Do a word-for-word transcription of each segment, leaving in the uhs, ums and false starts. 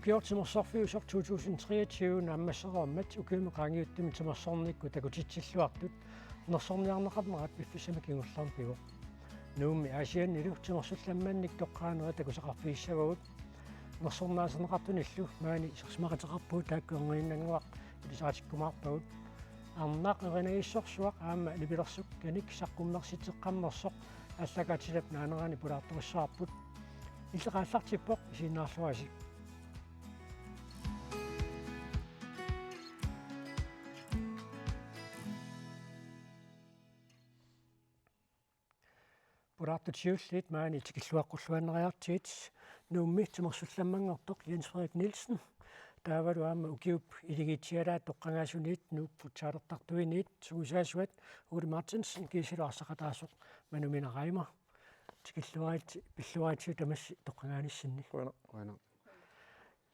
Ukioq timersorfiusoq to tusind treogtyve naammassereermat ukiumi qaangiuttumi timersornikkut takutitsilluartut nersorniarneqarnerat piffissami kingullermi pivoq. Nuummi Aasiannilu timersullammannik toqqaanerit takusaqarfigissavagut. Nersornaaserneqartunillu maani isersimaqateqarpugut, taakku erniinnannguaq ilisaritikkumaarpagut. Arnaq erinagissorsuaq aamma nipilersukkanik saqqummersitseqqammersoq aallakaatitap naanerani pulaartorissavarput. Illit aallartippoq, isiginnaarluarisi. Pulaartut siulliit maani tikilluaqqulluinnariartigit, Nuummi timersullammanngortoq Jens Frederik Nielsen. Taavalu aamma ukiup iligiitsialaat toqqagaasuniit Nuup futsaalertartuiniit sungiusaasuat Ole Martinsen kiisalu arsaqataasoq Manu Mina Reimer. Tikilluarit-, pilluaritsi tamassi toqqagaanissinni. Qujanaq. Qujanaq.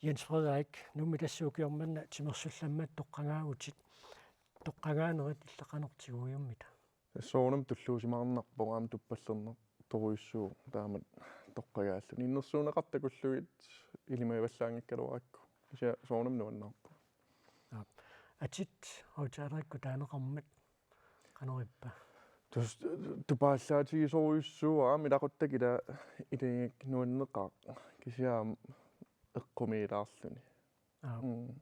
Jens Frederik, Nuummi tassa ukioq manna timersullammat toqqagaavutit. Toqqagaanerit illit qanoq tiguiummita? Soorunami tulluusimaarnarpoq aamma tuppallernertorujussuuvoq taamatut toqqagaalluni. Innersuunneqartut takullugit ilimagivallaanngikkaluarakku. Kisianni soorunami nuannaarpoq. Aap. Atit aftalereerukku taaneqarmat qanoq ippa? Tassa tupaallaatigisorujussuuara aamma ilaquttakka ila ilagigakkit nuanneqaaq. Kisianni aamma eqqumiilaarluni. Aap. Mm.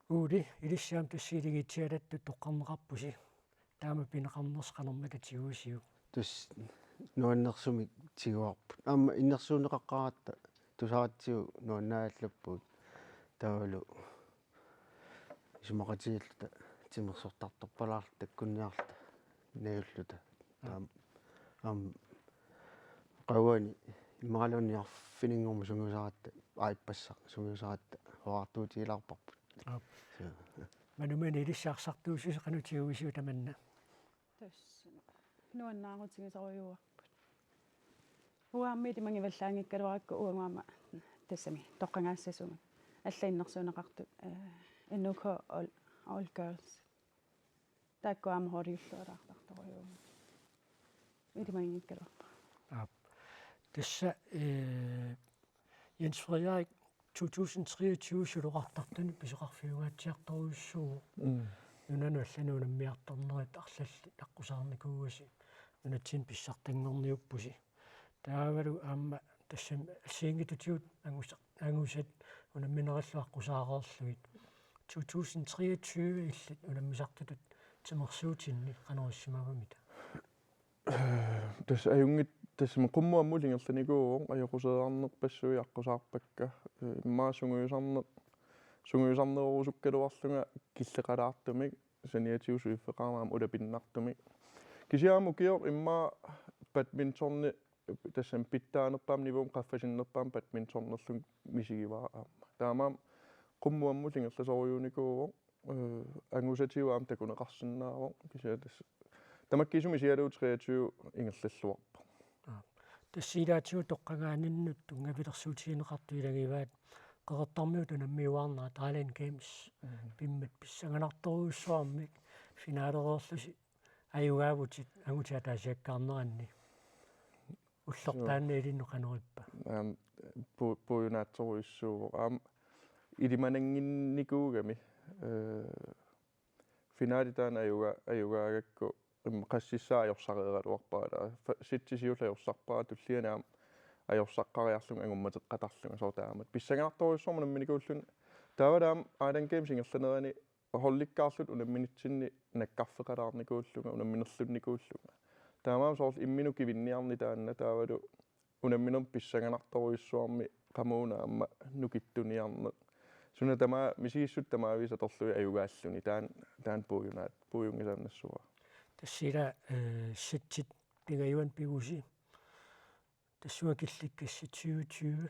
Ole, ilissi aamma tassa iligiitsialattut toqqarneqarpusi. Taama pineqarnersi qanormita tiguisiuk? Tassa nuannersumik tiguarput. Aamma innersuunneqaqqaaratta tusaratsigu nuannaallappugut. Taavalu isumaqatigiilluta timersortartorpalaarluta takkunniarluta najulluta. Taam-, aamma qauani imaluunniit arfininngormat sungiusaratta, aappassaq sungiusaratta, oqartuutigilaarparput. Aap. Suu. Manu Mina, ilissi arsartuussusi qanoq tiguisiuk tamanna? Tassa nuannaarutigisorujuuarput. Uanga aamma ilimagivallaanngikkaluarakku uagut aamma tassami toqqagaassasugut. Allat innersuunneqartut, eh, N U K All, All Girls. Taakku aamma holdiullualaartartorujuuvugut. Ilimaginngikkaluarpara. Aap. Tassa, eh, Jens Frederik, to tusind treogtyve suloqartartuni pisoqarfiungaatsiartorujussuuvoq. Mm. Nunanut allanut unammiartornerit arlallit naqqusaarnikuuasi. Nunatsinni pissartanngorniuppusi. Taavalu aamma tassami assigiinngitsutigut angusa-, angusat unamminerillu aqqusaareerlugit. To tusind treogtyve illit unammisartutut timersuutinni qanoq issimavamita? Tassa ajunngit-, tassami qummut ammullu ingerlanikuuvoq, ajoquseerarnerpassuit aqqusaarpakka. Immaqa sungiusarneq, sungiusarnerorusukkaluarlunga killeqalaartumik, saniatigut suliffeqarama ulapinnartumik. Kisianni aamma ukioq immaqa badmintoni tassami pitsaanerpaamik niveaumik qaffasinnerpaamik badmintonerlunga misigivara aamma. Taamaammat qummut ammullu ingerlasorujuunikuuvoq, eh, angusatigut aamma takuneqarsinnaavoq, kisianni tassa tamakkiisumik isigalugu treogtyve ingerlalluarpoq. Aap. Tassa ilaatigut toqqagaaninnut tunngavilersuutigineqartut ilagivaat Qeqertarmiut unammiuaarnerat Island Games. Mhm. Pimmat pissanganartorujussuarmik finalereerlusi ajugaavutit angutit ataasiakkaarneranni. Ullortaanna ilinnut qanoq ippa? Aamma pu-, puiunaatsorujussuuvoq. Aamma ilimanannginnikuugami, eh, finaali taanna ajuga-, ajugaagakku, mm, qassissaa ajorsareeraluarpara. Fa-, sitsi siulleq ajorsarpara, tulliani aamma ajorsaqqariarlunga angummateqqatarlunga, soorlu taamatut. Pissanganartorujussuarmik unamminikuullunga. Taavalu aamma Island Games ingerlanerani holdikkaarluta unamminitsinni nakkarfeqalaarnikuullunga, unamminerlunnikuullunga. Taamaammat soorlu imminut kivinniarneq taanna, taavalu unamminermi pissanganartorujussuarmi qamuuna aamma nukittuniarneq. Suna tamaat misigissutsit tamaaviisa atorlugit ajugaalluni, taanna, taanna puiunaat-, puiunngisaannassavara. Tassa ila, eh, sitsit pingajuanni pigusi. Tassunga killikkassi tyve tyve.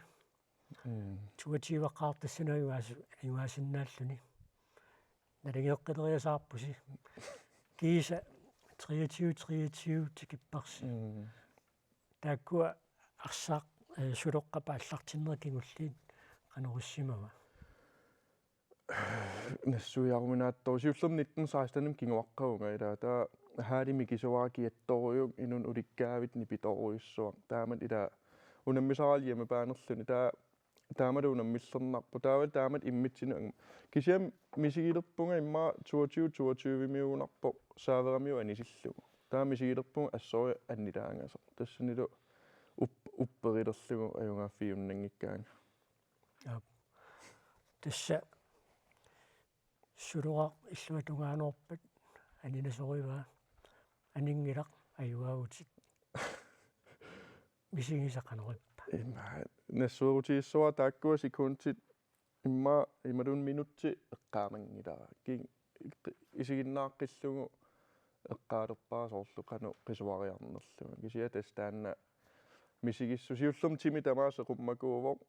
Mm. Toogtyveqaartassani ajugaasu-, ajugaasinnaalluni. Naligeqqileriasaarpusi. Kiisa treogtyve treogtyve tikipparsi. Mm. Taakkua arsaq, eh, suloqqap aallartinneri kingulliit qanoq issimava? Nassuiaruminaattoq siullermik nitten seksten-imi kinguaqqavunga, ila taava haalimi mikisuvara kiattorujuk, inunnut ulikkaavit nipitorujussuaq. Taamatut ila unammisaraluarlunga hjemmebane-rluni, taava taamatut unammillernarpoq. Taava taamatut immitsinnut ang-, kisianni misigilerpunga immaqa toogtyve toogtyvemiugunarpoq saaveramiu anisillugu. Taava misigilerpunga assorujuk annilaangasoq. Tassanilu up-, upperilerlugu ajugaaffiunnanngikkaanga. Aap. Tassa Suloraq illuatungaanuarpat aninasorivaa, aninngilaq, ajugaavutit. Misigisat qanoq ippa? Ima, nassuerutigissuara taakkua sekundit immaqa imaluunniit minutsit eqqaamanngilara. Ki-, isiginnaaqqillugu eqqaalerpara soorlu qanoq qisuariarnerlunga. Kisianni tassa taanna misigissut siullermik timi tamaasa seqummakuuvoq,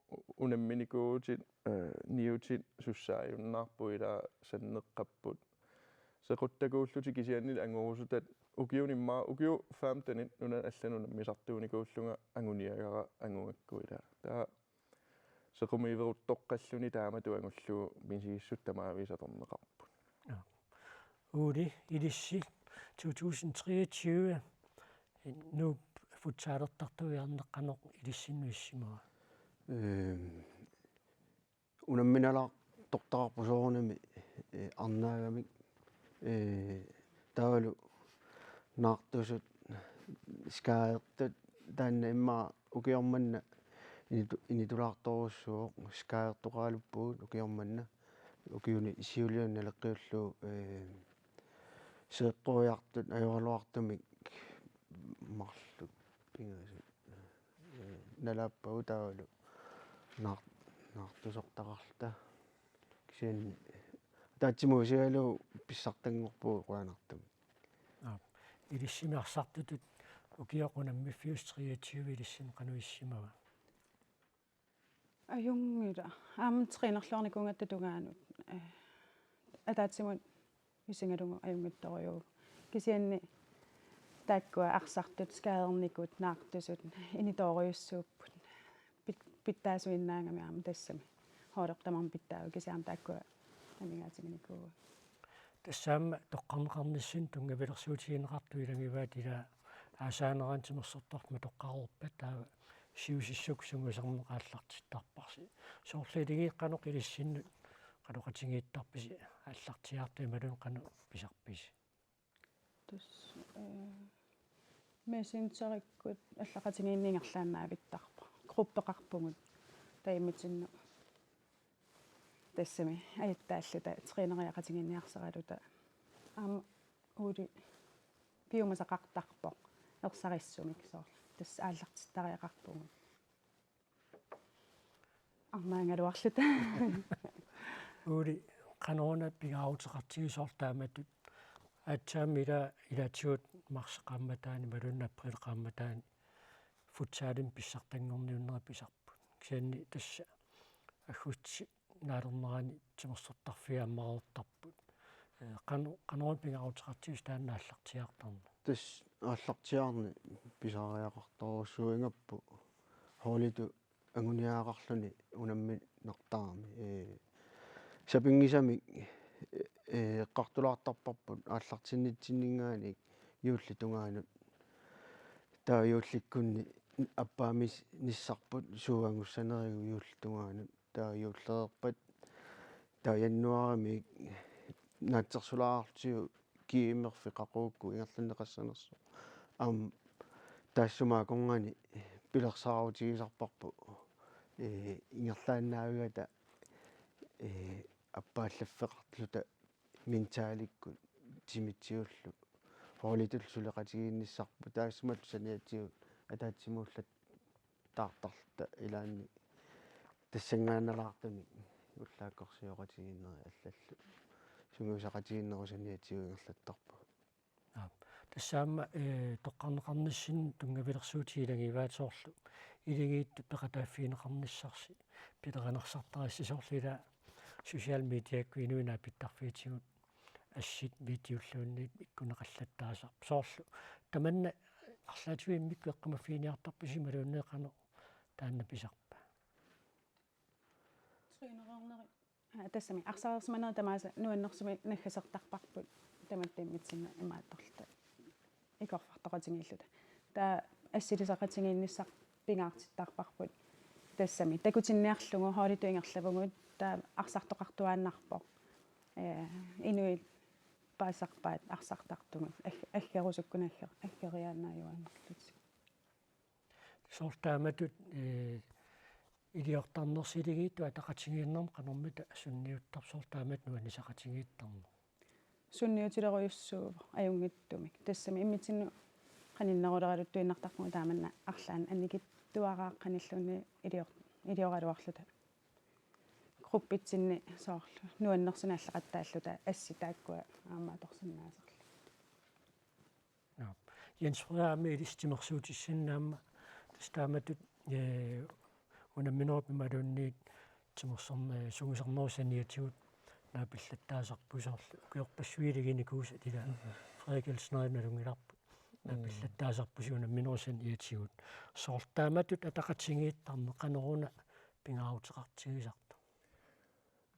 unamminikuuvutit, eh, niutit sussaajunnaarput ila sanneqqapput. Sequttakuullutik kisiannili angorusutat ukiuni immaqa ukiut femtenit nunat allanut unammisartuunikuullunga anguniagara angugakku ila. Taava sequmiiveruttoqqalluni taamatut angullugu misigissut tamaavisa atorneqarput. Ja. Ole, ilissi to tusind treogtyve, Nuup futsalertartuiarneq qanoq ilissinnut issimava? Øhm, unamminalaartortaqarpoq soorunami, eh, arnaagamik, eh, taavalu naartusut, skadertut, taanna immaqa ukioq manna initu-, initulaartorujussuuvoq, skadertoqaraluppugut ukioq manna. Ukiuni siuliani naleqqiullugu, eh, seeqquiartut ajoraluartumik marluk pingasut, eh, nalaappagut taavalu naar-, naartusortaqarluta. Kisianni ataatsimut isigalugu pissartanngorpugut qujanartumik. Aap. Ilissimi arsartutut ukioq unammiffiusoq treogtyve ilissinnut qanoq issimava? Ajunngilaq. Aamma trænerluarnikuugatta tungaanut. Eh, ataatsimut isigalugu ajunngitsorujuuvoq. Kisianni taakkua arsartut, skadernikut, naartusut initoorujussuupput. Pit-, pitsaasuinnaagami aamma tassami. Holdet tamarmik pitsaapput kisianni aamma taakkua amigaatiginikuuagut. Tassa aamma toqqarneqarnissinni tunngavilersuutigineqartut ilagivaat, ila aasaanerani timersortarfik matoqqareerpat taava siusissukkut sungiusarneq aallartittarparsi. Soorlu ilagiit qanoq ilissinnut qanoq oqaatigiittarpisi aallartiaartut imaluunniit qanoq pisarpisi? Tassa, eh, Messengerikkut allaqatigiinneq ingerlaannaavittarpoq. Gruppeqarpugut taava immitsinnut tassami ajattaalluta træneriaqatigiinniarsaraluta. Aamma Ole piumasaqartarpoq ersarissumik soorlu. Tassa aallartittariaqarpugut. Arnaagaluarluta. Ole, qanoruna pingaaruteqartigisoq taamatut? Aatsaammi ila ilaatigut marsi qaammataani imaluunniit april qaammataani futsalimi pissartanngorniunnerit pisarput. Kisianni tassa aggustip naalernerani timersortarfiit ammareertarput. Eh, qano-, qanoruna pingaaruteqartigisoq taanna aallartiaartarneq? Tassa aallartiaarneq pisariaqartorujussuugappoq holditut anguniagaqarluni unamminartarami. Eh, sapinngisamik, eh, eqqartulaartarparput aallartinnitsinninngaanniit juullip tungaanut. Taava juullikkunni appaammis-, nissarput suut angussanerigut juullip tungaanut. Taava juullereerpat taava januaarimi naatsorsulaarlugu G M-erfik qaqugukkut ingerlanneqassanersoq. Aamma taassuma akornanni pilersaarutigisarparput, eh, ingerlaannaavigata, eh, appaallaffeqarluta mentalikkut timitsigullu holditullu suleqatigiinnissarput, taassumalu saniatigut ataatsimuullattaartarluta ilaanni tassanngaannalaartunik ullaakkorsioqatigiinnerit allallu sungiusaqatigiinnerup saniatigut ingerlattarpugut. Aap. Tassa aamma, eh, toqqarneqarnissinni tunngavilersuutit ilagivaat soorlu ilagiittut peqataaffigineqarnissarsi pilerineqartarsi soorlu ila social mediakkut inuit naapittarfigitigut assit videolluunniit ikkunneqallattaasarput. Soorlu tamanna arlaatigut immikkut eqqumaffiginiartarpisi imaluunniit qanoq taanna pisarpa? Trænereernerit. Aa, tassami arsaarsimanerit tamaasa nuannersumik naggasertarparput tamatta immitsinnut imaattorluta ikorfartoqatigiilluta. Taava assilisaqatigiinnissaq pingaartittarparput. Tassami takutinniarlugu holditut ingerlavugut, taava arsartoqartuaannarpoq. Ee, inuit paasisarpaat arsartartugut, ag-, aggerusukkut agger-, aggeriaannaajuanngillutik. Soorlu taamatut, ee, iliortarnersilingiittut ataqatigiinnermut qanormita sunniuttarpit, soorlu taamatut nuannisaqatigiittarneq? Sunniutilerujussuuvoq ajunngitsumik. Tassami immitsinnut qaninneruleraluttuinnartarpugut taamanna arlaannik annikitsuaraaqqanilluunniit ilior-, ilioraluarluta. Gruppitsinni soorlu nuannersunik alleqattaalluta assit taakkua aamma atorsinnaasarlugit. Nå. Jens Frederik, aamma ilissi timersuutissinni aamma tassa taamatut, ee, unamminerup imaluunniit timersorn-, ee, sungiusarnerup saniatigut naapillattaasarpusi, soorlu ukiorpassuit iliginikuusat ila Frederik Elsner nalunngilarput. Mm. Naapillattaasarpusi unamminerup saniatigut. Soorlu taamatut ataqatigiittarneq qanoruna pingaaruteqartigisartoq?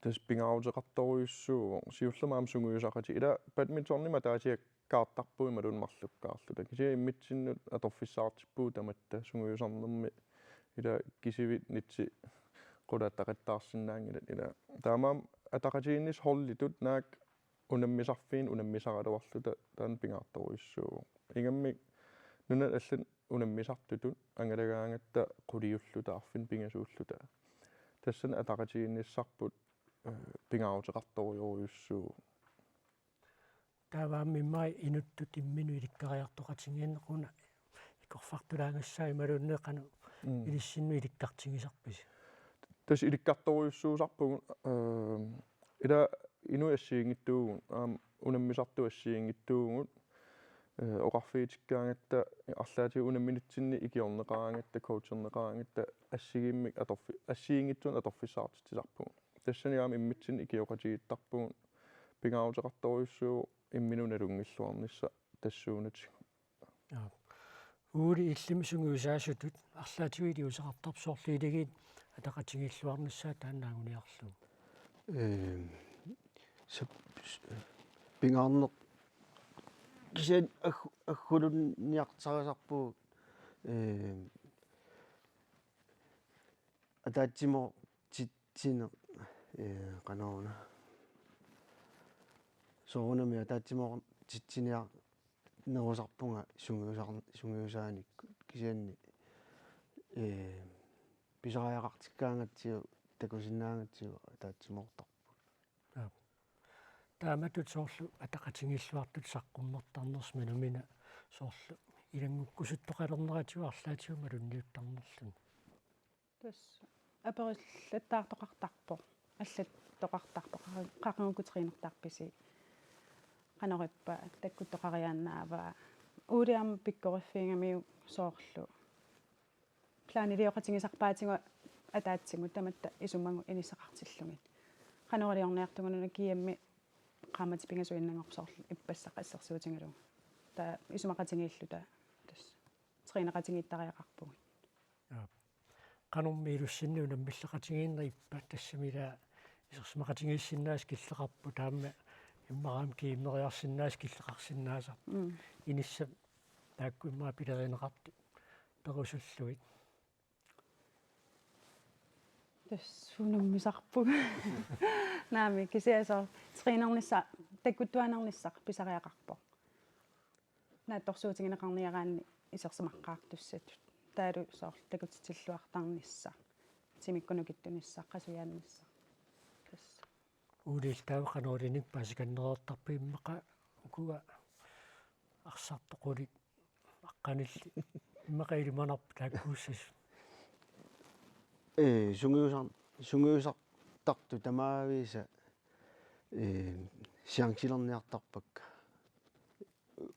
Tassa pingaaruteqartorujussuuvoq. Siullermik aamma sungiusaqatit. Ila badmintonimut ataasiakkaartarpugut imaluunniit marlukkaarluta. Kisianni immitsinnut atorfissaqartippugut tamatta sungiusarnermi. Ila kisivit nitsi qulaattaqattaarsinnaanngilat. Ila taamaammat ataqatigiinnissaq holditut naak unammisarfiit unammisaraluarluta taanna pingaartorujussuuvoq. Ingammik nunat allat unammisartutut angalagaangatta quliulluta arfineq-pingasuulluta. Tassani ataqatigiinnissarput, ee, pingaaruteqartorujorujussuuvoq. Taava aamma immaqa inuttut imminut ilikkariartoqatigiinneq una ikorfartulaagassaaq imaluunniit qanoq Mm. ilissinnut ilikkartigisarpisi? Tassa ilikkartorujussuusarpugut, ee, ila inuit assigiinngitsuuvugut, aamma unammisartut assigiinngitsuuvugut, ee, oqarfigitikkaangatta arlaatigut unamminitsinni ikiorneqaraangatta, coacherneqaraangatta assigiimmik atorfi-, assigiinngitsunik atorfissaqartitsisarpugut. Tassani aamma immitsinnut ikioqatigiittarpugut, pingaaruteqartorujussuuvoq imminut nalunngilluarnissaq tassuunatigut. Aap. Ole, illimmi sungiusaasutut arlaatigut iliuuseqartarpit, soorlu iligiit ataqatigiilluarnissaat taanna anguniarlugu? Ee, sap-, s-, pingaarneq kisianni aggu-, aggulunniartarisarpugut, ee, ataatsimoortitsineq, ee, qanoruna. Soorunami ataatsimoortitsiniarnerusarpunga sungiusar-, sungiusaanikkut, kisianni, ee, pisariaqartikkaangatsigu, takusinnaagatsigu ataatsimoortarpugut. Aap. Taamatut soorlu ataqatigiilluartutut saqqummertarnersi nammineq soorlu ilanngukkusuttoqalerneratigut arlaatigut malunniuttarnerluni? Tassa aperillattaartoqartarpoq, allattoqartarpoq, qa-, qaqugukkut trænertarpisi, qanorippa takkuttoqariaannaava. Ole aamma pikkoriffigigamiuk soorlu planilioqatigisarpaatigut ataatsigut tamatta isumagut inissaqartillugit. Qanoq iliorniartugut una kiammi qaammatit pingasuinnanngorpoq soorlu ippassaq assersuutigalugu. Taava isumaqatigiilluta tassa træneqatigiittariaqarpugut. Aap. Qanormi ilussinni unammilleqatigiinneq ippa, tassami ila isersimaqatigiissinnaasut killeqarput, taama immaqa aamma kiimmeriarsinnaasut killeqarsinnaasarput. Mm. Inissap taakku immaqa pilerineqartut perusullugit. Tassa unammisarpugut. Naamik, kisianni soorlu trænernissaq, takkuttuaannarnissaq pisariaqarpoq. Naatsorsuutigineqarniaraanni isersimaqqaartussatut. Taavalu soorlu takutissilluartarnissaq, timikkut nukittunissaq, qasujaannissaq. Tassa. Ole, illit taava qanoq iliornikkut paasikannereertarpit, immaqa ukua arsartut qulit aqqanillit, immaqa ilimanarpoq taakkuussasut? Ee, sungiusar-, sungiusartartut tamaavisa, ee, chancilerniartarpakka.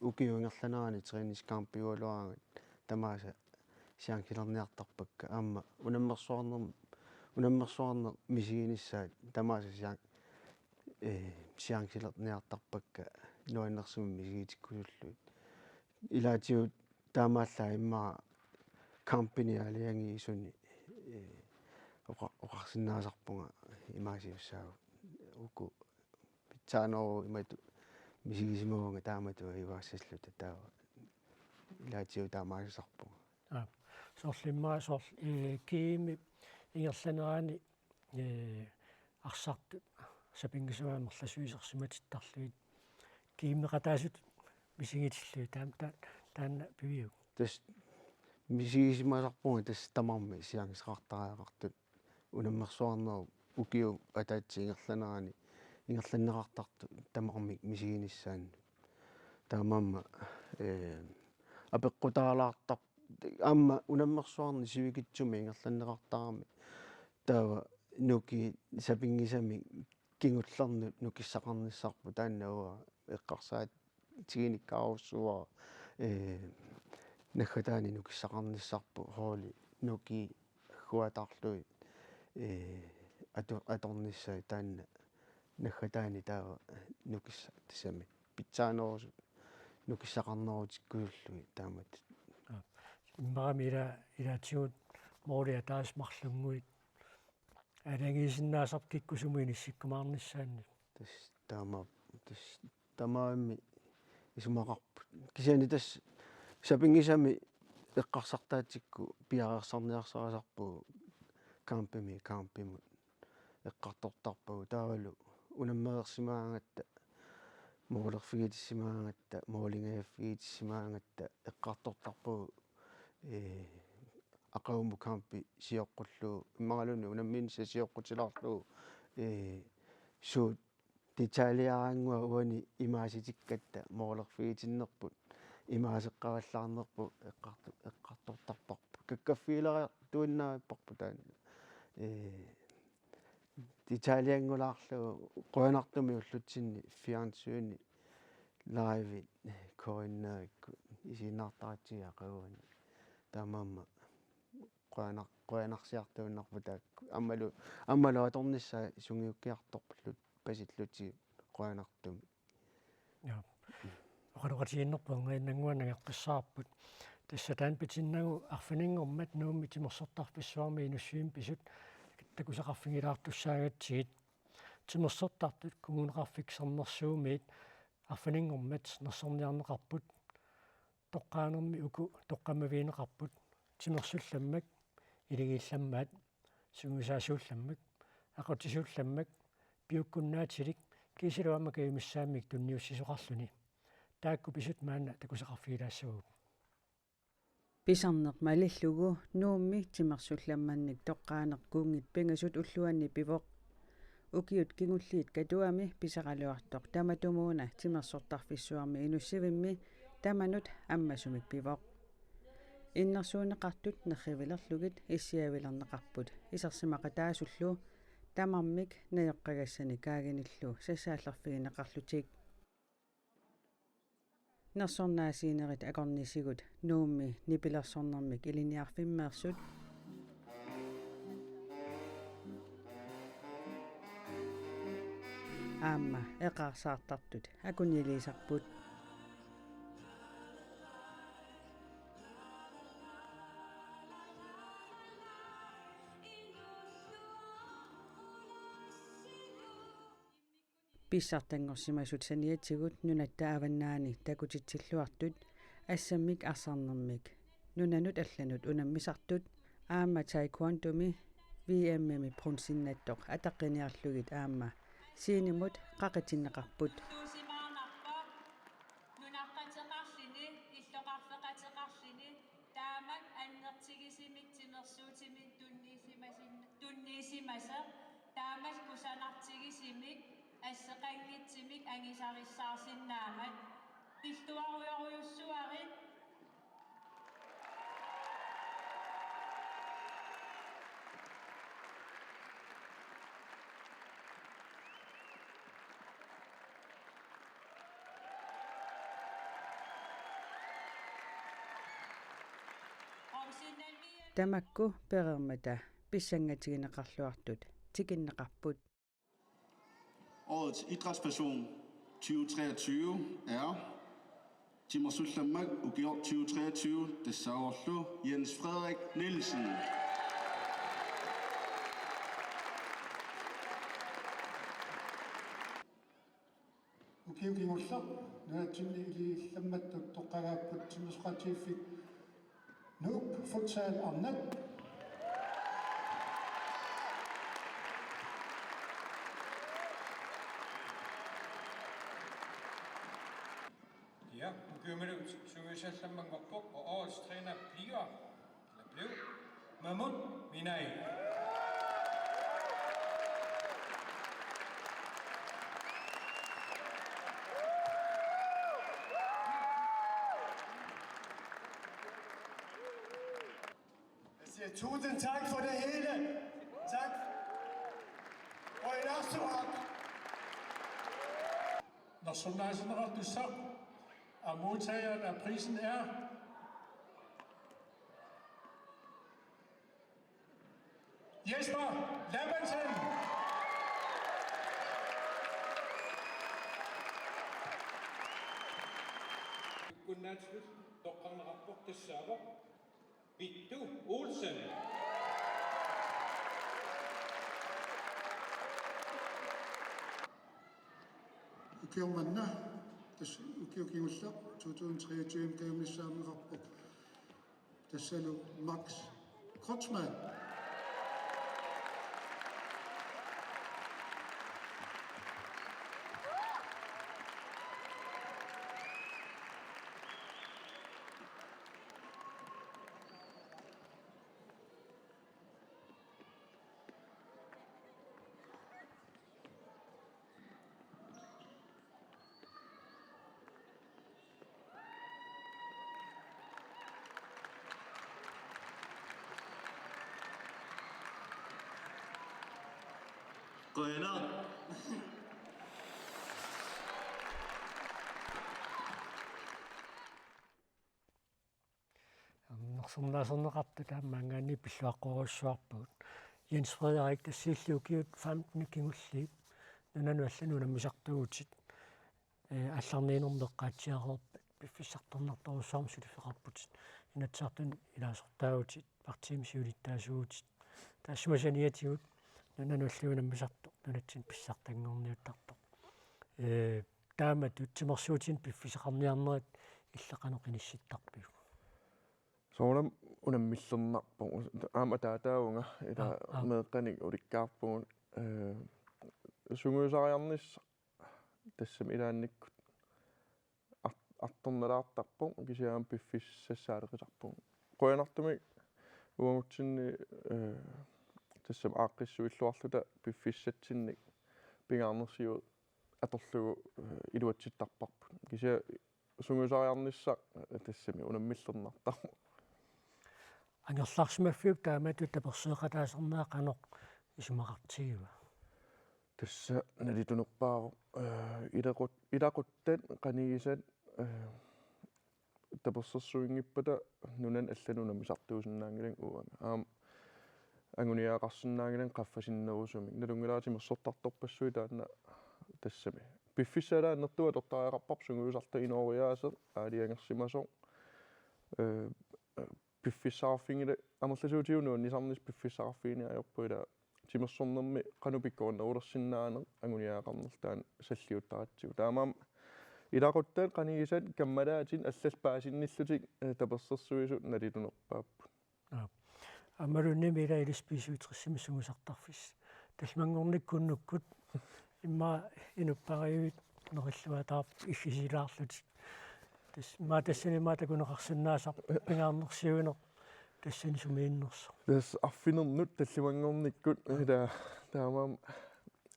Ukiup ingerlanerani træningscampiugaluaraangat tamaasa chancilerniartarpakka. Aamma unammersuarner-, unammersuarneq misiginissaat tamaasa chan-, ee, chancilerniartarpakka nuannersumik misigitikkusullugit. Ilaatigut taamaallaat immaqa campini aalajangiisuni, ee, oqa-, oqarsinnaasarpunga imaasiussaagut uku pitsaaneruvoq imatut misigisimavunga taamatut ajugaassalluta, taava ilaatigut taamaasisarpunga. Aap. Soorlu immaqa soorlu, ee, kiimi ingerlanerani, ee, arsartut sapinngisamik amerlasuut isersimatittarlugit, kiimmeqataasutut misigitillugit, taam-, ta-, taanna piviuk? Tassa misigisimasarpunga tassa tamarmik siagisaqartariaqartut unammersuarnerup ukiup ataatsip ingerlanerani ingerlanneqartartut tamarmik misiginissaannut. Taamaammat, ee, apeqqutaalaartar-, aamma unammersuarneq sivikitsumik ingerlanneqartarami. Taava Nukiit sapinngisamik kingullernut nukissaqarnissarput, taanna uanga eqqarsaatiginikkaarussuara, ee, naggataani nukissaqarnissarput, holdit Nukiit agguataarlugit, ee, atu-, atornissaat, taanna naggataani taava nukissa-, tassami pitsaanerusut nukissaqarnerutikkusullugit taamatut. Aa. Immaqa ila-, ilaatigut måli ataaseq marlunnguit aalajangiisinnaasarput kikkut sumut inissikkumaarnissaannut. Tassa taama-, tassa tamarmik isumaqarput. Kisianni tassa sapinngisamik eqqarsartaatsikkut piareersarniarsarisarpugut kampimi, kampimut eqqartortarpagut. Taavalu unammereersimaagatta, målerfigitissimagatta, målingajaffigitissimagatta eqqartortarpagut, ee, aqagumut kampi sioqqullugu, immaqaluunniit unammiinissaq sioqqutilaarlugu, ee, suut detaljeraannguaq uani imaasitikkatta målerfigitinnerput imaaseqqavallaarnerput eqqartu-, eqqartortarparput. Kakkaffigilaartuinnavipparput taanna. Ee, detaljernngulaarlugu qujanartumik ullutsinni fjernsyni live K N R-ikkut isiginnaartaratsigu aqaguani. Taamaammat qujanar-, qujanarsiartuinnarput taakku. Aammalu, aammalu atornissaa sungiukkiartorpallu pasillutik qujanartumik. Ja. Oqaloqatigiinnerput angainnannguaq nangeqqissaarput. Tassa taanna pitinnagu arfininngormat Nuummi timersortarfissuarmi Inussivimmi pisut takusaqarfigilaartussaagatsigit. Timersortartut Kommuneqarfik Sermersuumiit arfininngormat nersorniarneqarput. Toqqaanermi uku toqqammavigineqarput: timersullammak, iligiillammaat, sungiusaasuullammak, aqutsisullammak, piukkunnaatilik kiisalu aamma kajumissaammik tunniussisoqarluni. Taakku pisut maanna takusaqarfigilaassavagut. Pisarneq malillugu Nuummi timersullammannik toqqaaneq kuunngit pingasut ulluanni pivoq. Ukiut kingulliit Katuami pisaraluartoq tamatumuuna timersortarfissuarmi Inussivimmi tamanut ammasumik pivoq. Innersuunneqartut nerrivilerlugit issiavilerneqarput isersimaqataasullu tamarmik najoqqagassani kaaginillu sassaallerfigineqarlutik. Nersornaasiinerit akornisigut Nuummi nipilersornermik ilinniarfimmeersut aamma eqaarsaartartut akunniiliisarput. Pissartanngorsimasut saniatigut nunatta avannaani takutitsilluartut assammik arsarnermik nunanut allanut unammisartut aamma taekwondomi V M-imi bronzennattoq ataqqiniarlugit aamma scenemut qaqitsinneqarput. Tuusimaarnarpoq nunaqqateqarluni, illoqarfeqateqarluni, taamak annertusigamik timersuutimik tunniussimasin-, tunniussimasoq, taamak kusanartusigamik asseqanngitsumik angusarissaarsinnaammat. Pilluarujorujussuarit. Tamakku pereermata pissangatigineqarluartut tikinneqarput. Årets idrætsperson tyve treogtyve er timersullammak ukioq tyve treogtyve, tassaavorlu Jens Frederik Nielsen. Ukiut kingulliit nunatsinni iligiillammattut toqqagaapput timersoqatigiiffik Nuuk Futsal Arnat. Ja, ukiumilu sungiusaallammannguarpoq, og årets træner bliver, eller blev, Mahmoud Minai. Jeg siger tusind tak for det hele. Tak. Qujanarsuaq. Nersornaaserneqartussaq, og modtageren af prisen er Jesper Lambertsen. Kunnaatsup toqqarneqarpoq tassaavoq Pittu Olsen. Ukioq manna, tassa ukioq kingulleq to tusind treogtyve kajumissaarneqarpoq. Tassalu Max Kreutzmann. Qujanaq. Nersornaaserneqartut aamma maanngaanniit pilluaqqorujussuarpagut. Jens Frederik, tassa illit ukiut femten kingulliit nunanut allanut unammisartuuvutit. Ee, aallarniinermi eqqaatsiareerpat piffissartornartorujussuarmik suliffeqarputit. Inatsisartuni ilaasortaavutit, partiimi siulittaasuuvutit. Taassuma saniatigut nunanut allanut unammisartoq nunatsinni pissartanngorniuttartoq. Ee, taamatut timersuutinik piffissaqarniarnerit illit qanoq inissittarpiuk? Soorunami unammillernarpoq. Aamma ataataavunga, ila Aa, aa. Meeqqanik ulikkaarpugut, ee, sungiusariarnissaq tassami ilaannikkut ar-, artornalaartarpoq, kisianni piffissassaaleqisarpugut. Qujanartumik uagutsinni, ee, tassami aaqqissuilluarluta piffissatsinnik pingaarnersiuvoq atorlugu, ee, iluatsittarparput. Kisianni sungiusariarnissaq, ee, tassami unammillernartarpoq. Angerlarsimaffiup taamatut taperseeqataasarneq qanoq isumaqartigiva? Tassa nalitunerpaavoq, ee, ilaqut-, ilaquttat qanigisat, ee, tapersersuinngippata nunanut allanut unammisartuusinnaanngilanga uanga. Aamma anguniagaqarsinnaanngilanga qaffasinnerusumik. Nalunngilara timersortartorpassuit taanna tassami. Piffissaq ila annertooq atortariaqarparput, sungiusartoq inooriaaseq, aalajangersimasoq. Ee, piffissaqarfinngilaq, amerlasuutigut nuannisarnissaq piffissaqarfigineq ajorpoq, ila timersornermi qanoq pikkorinnerulersinnaaneq anguniagaqarnerlu taanna salliuttaratsigu. Taamaammat ilaquttat qanigisat kammalaatit allallu paasinnillutik, ee, tapersersuisut nalitunerpaapput. Aa. Aammaluunniit ila ilissi B syvogtresimi sungiusartarfissi. Tallimanngornikkut unnukkut immaqa inuppariivit nerilluataarput iffisilaarlutik. Tassa immaqa tassani immaqa takuneqarsinnaasarpoq pingaarnersiuineq tassani sumiinnersoq. Tassa arfinernut tallimanngornikkut, ila taamaammat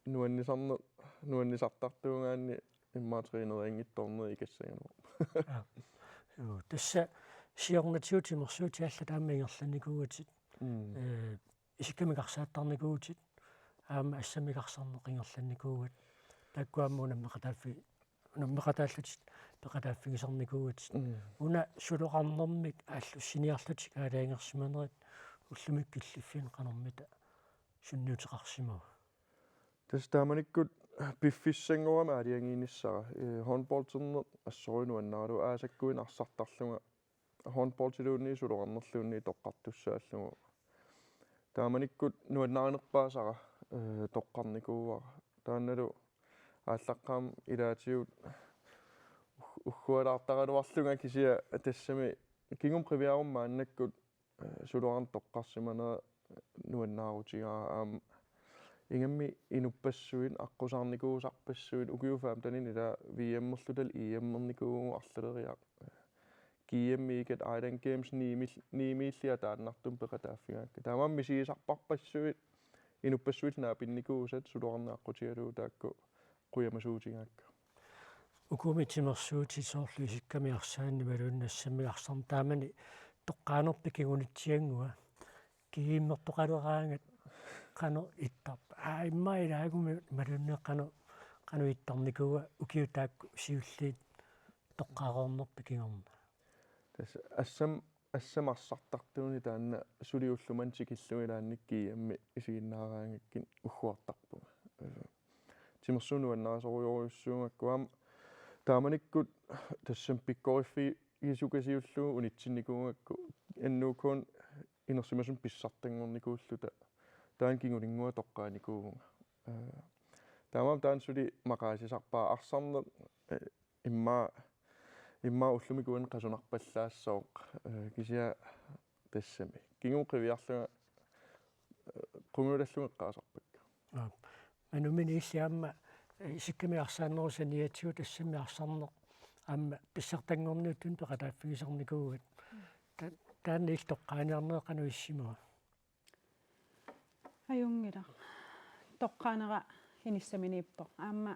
nuannisarneq, nuannisartartuugaanni immaqa trænerinngitsoorneri ikassaginnarpoq. Aa. Joo, tassa siornatigut timersuutit allat aamma ingerlannikuugatit. Mm. Ee, isikkamik arsaattarnikuuvutit, aamma assammik arsarneq ingerlannikuugaat. Taakku aamma unammeqataaffi-, unammeqataallutit peqataaffigisarnikuugatit. Mm. Una suloqarnermik aallussiniarlutik aalajangersimanerit ullumikkut killiffiit qanormita sunniuteqarsimava? Tassa taamanikkut piffissanngorama aalajangiinissara, ee, håndbolderneq assorujuk nuannaralugu, aasakkuinnaq arsartarlunga håndboldiluunniit suloqarnerluunniit toqqartussaallugu. Taamanikkut nuannarinerpaasara, ee, toqqarnikuuara. Taannalu aallaqqaammut ilaatigut ug-, uggualaartaraluarlunga, kisianni tassami kingumut qiviaruma maannakkut, ee, suloqarneq toqqarsimanera nuannaarutigaara, aamma Ingammik inuppassuit aqqusaarnikuusarpassuit ukiut femtenit ila V M-erluta E M-ernikuuvugut arlaleriarluta. G M-ikkut Island Games niimil-, niimiilli ataannartumik peqataaffigaakka. Taamaammat misigisarparpassuit inuppassuit naapinnikuusat suloqarneq aqqutigalugu taakku qujamasuutigaakka. Ukumi timersuutit soorlu isikkamik arsaanni imaluunniit assammik arsarneq taamani toqqaanerpit kingunitsiannguaq. Kiimmertoqaleraangat qanoq ittarpa? Aa, immaqa ilaagummi imaluunniit qanoq, qanoq ittarnikuua ukiut taakku siulliit toqqaareernerpit kingorna? Tassa assam-, assammik arsartartuunik taanna suli ulloq manna tikillugu ilaanni G M-i isiginnaaraangakkit ugguartarpunga. Ee, timersuut nuannarisorujorujussuugakku aamma taamanikkut tassami pikkoriffigisukasiullugu unitsinnikuugakku N O K-mi inersimasumik pissartanngornikuulluta taanna kingulinnguaq toqqaanikuuvunga. Ee, taamaammat taanna suli maqaasisarpaa arsarneq, ee, immaqa, immaqa ullumikkut uani qasunarpallaassooq, ee, kisianni tassami. Kingumut qiviarlunga, ee, qungujulallunga eqqaasarpakka. Aap. Manumineq illit aamma, ee, isikkamik arsaannerup saniatigut assammik arsarneq aamma pissartanngorniuttunik peqataaffigisarnikuugat. Ta-, taanna illit toqqaaniarneq qanoq issimava? Ajunngilaq. Toqqaanera inissaminiippoq. Aamma,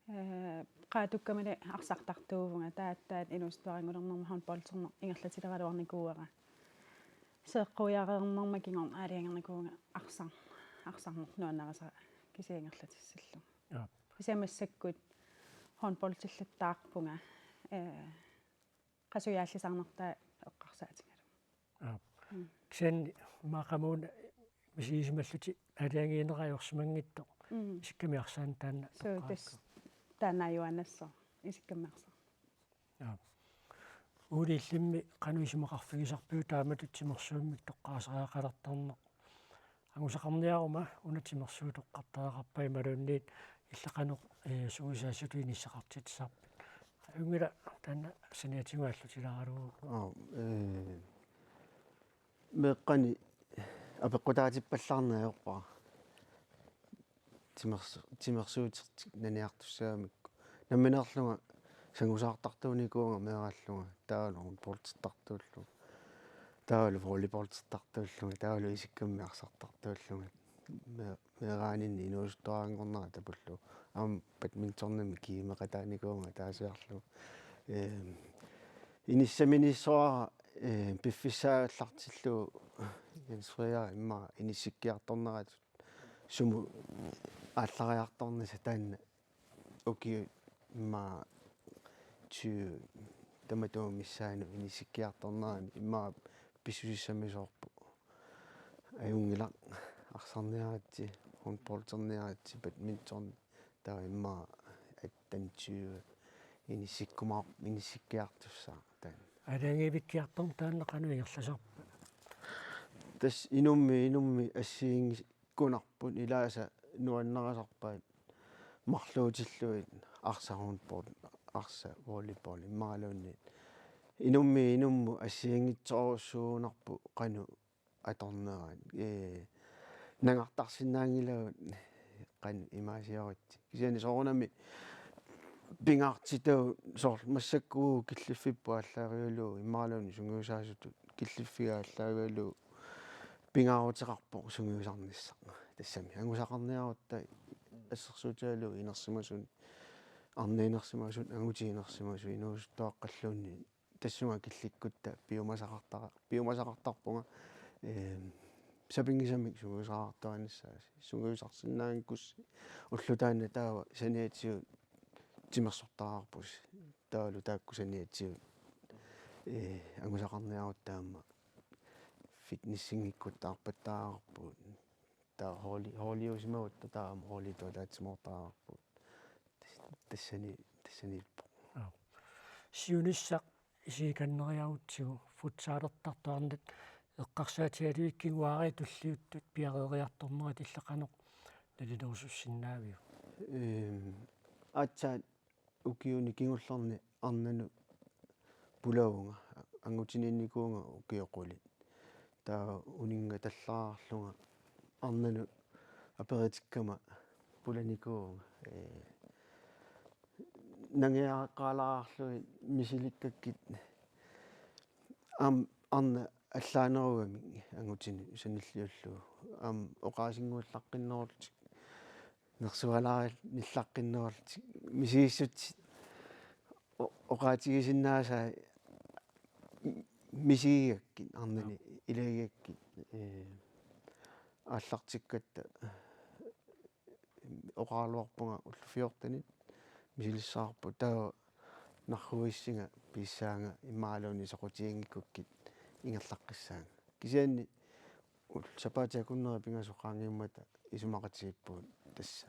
ee, Qaatukkamili arsartartuuvunga, taava aatsaat inuusuttuaranngulernerma håndbolderneq ingerlatileralluarnikuuara. Seeqquiareernerma kingorna aalajangernikuuvunga arsar-, arsarneq nuannarisara kisianni ingerlatissallugu. Aap. Kisianni massakkut håndboldillattaarpunga, ee, qasujaallisarnertaa eqqarsaatigalugu. Aap. Mm. Kisianni immaqa qamuuna misigisimallutit aalajangiineq ajorsimanngitsoq. Mm. Isikkamik arsaanneq taanna. Suu, toqqaakka. Tassa taanna ajuaannassaaq isikkamik arsaanneq. Aap. Ole, illimmi qanoq isumaqarfigisarpiuk taamatut timersuummik toqqaasariaqalertarneq? Angusaqarniaruma una timersuutoqqartariaqarpat imaluunniit illit qanoq, ee, sungiusaasutut inissaqartitsisarpit? Ajunngilaq, taanna saniatigut aallutilaaralugu. Aap, ee, meeqqanik apeqqutaatippallaarneq ajorpara. Timersu-, timersuutertik naniartussagamikku. Nammineerlunga sangusaartartuunikuuvunga meeraallunga, taavalu håndboldertartuullunga. Taavalu volleyballtertartuullunga, taavalu isikkamik arsartartuullunga. Me-, meeraaninni inuusuttuaranngornera tapullugu. Aamma badmintonimik kiimeqataanikuuvunga ataasiarlugu. Ehm, inissaminiissuara, ehm, piffissaallartillugu Jens Frederik immaqa inissikkiartorneratut sumut aallariartornissaq taanna ukiut immaqa tyve tamatuma missaanni inissikkiartornerani immaqa pissusissamisoorpoq. Ajunngilaq, arsarniaritsi, håndbolderniaritsi, badminton, taava immaqa atten tyve inissikkumaar-, inissikkiartussaaq taanna. Aalajangiivikkiartorneq taanna qanoq ingerlasarpa? Tassa inummiit inummiit assigiinngi-, kunarput ilaasa nuannarisarpaat marluutillugit arsaq håndbold, arsaq volleyball immaqaluunniit. Inummiit inummut assigiinngitsorujussuugunarpoq qanoq atornerat. Ee, nangartarsinnaanngilagut qanoq imaasiorutsigit. Kisianni soorunami pingaartitagut soorlu massakkut killiffipput aallaavigalugu immaqaluunniit sungiusaasutut killiffiga aallaavigalugu pingaaruteqarpoq sungiusarnissaq. Tassami angusaqarniarutta assersuutigalugu inersimasut, arnat inersimasut, angutit inersimasut, inuusuttuaqqalluunniit tassunga killikkutta piumasaqartara-, piumasaqartarpunga, ehm, sapinngisamik sungiusaqartuanissaasi. Sungiusarsinnaanngikkussi ulloq taanna taava saniatigut timersortariaqarpusi. Taavalu taakku saniatigut, ee, angusaqarniarutta aamma fitnessinngikkuttaarpattaarpugut. Taava hooli-, hooliusimagutta taava aamma hoolitut ataatsimoortariaqarpugut. Tas-, tassani, tassaniippoq. Aap. Siunissaq isigikanneriarutsigu futsalertartuarnat eqqarsaatigalugit kinguaariit tulliuttut piareeriartornerat illit qanoq nalilerusussinnaaviuk? Ehm, aatsaat ukiuni kingullerni arnanut pulavunga, angutiniinnikuuvunga ukiut qulit. Taava uninngatallariarlunga arnanut aperitikkama pulanikuuvunga, ee, nangiaqqaalaarlugit misilikkakkit aamma arnaq allaanerugamik angutinut sanilliullugu aamma oqaasinnguallaqqinnerullutik nersualaarillaqqinnerullutik misigissutsit o-, oqaatigisinnaasaat misigigakkit arnani ilagigakkit, ee, aallartikkatta oqaraluarpunga ullut fjortenit misilissavarput, taava narruissinga piissaanga imaluunniit soqutiginngikkukkit ingerlaqqissaanga. Kisianni ullut sapaatip akunneri pingasut qaangiummata isumaqatigiippugut tassa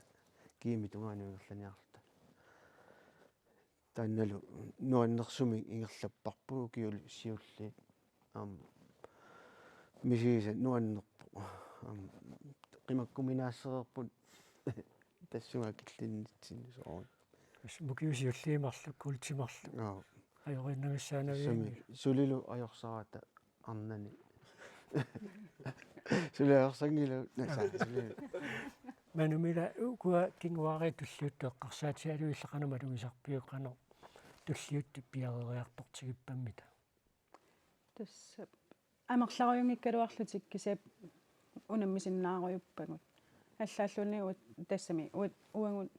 GM-ip tungaanut ingerlaniarluta. Taannalu nuannersumik ingerlapparput ukiut siulliit. Aamma misigisaq nuannerpoq. Aamma qimakkuminaassereerput tassunga killinnitsinni soorunami. Tassa ukiut siulliit marluk, kuultiit marluk. Aap. Ajoriinnavissaanavianngilaq. Tassami sulilu ajorsarata arnani. Sulilu ajorsanngilaq, nasa, sulilu. Manumila ukua kinguaariit tulliuttut eqqarsaatigalugit illit qanoq malugisarpiuk, qanoq tulliuttut piareeriartortigippammita? Tassa amerlarujunngikkaluarlutik kisianni unammisinnaarujuppagut. Allaalluunniit uat tassami uat uagut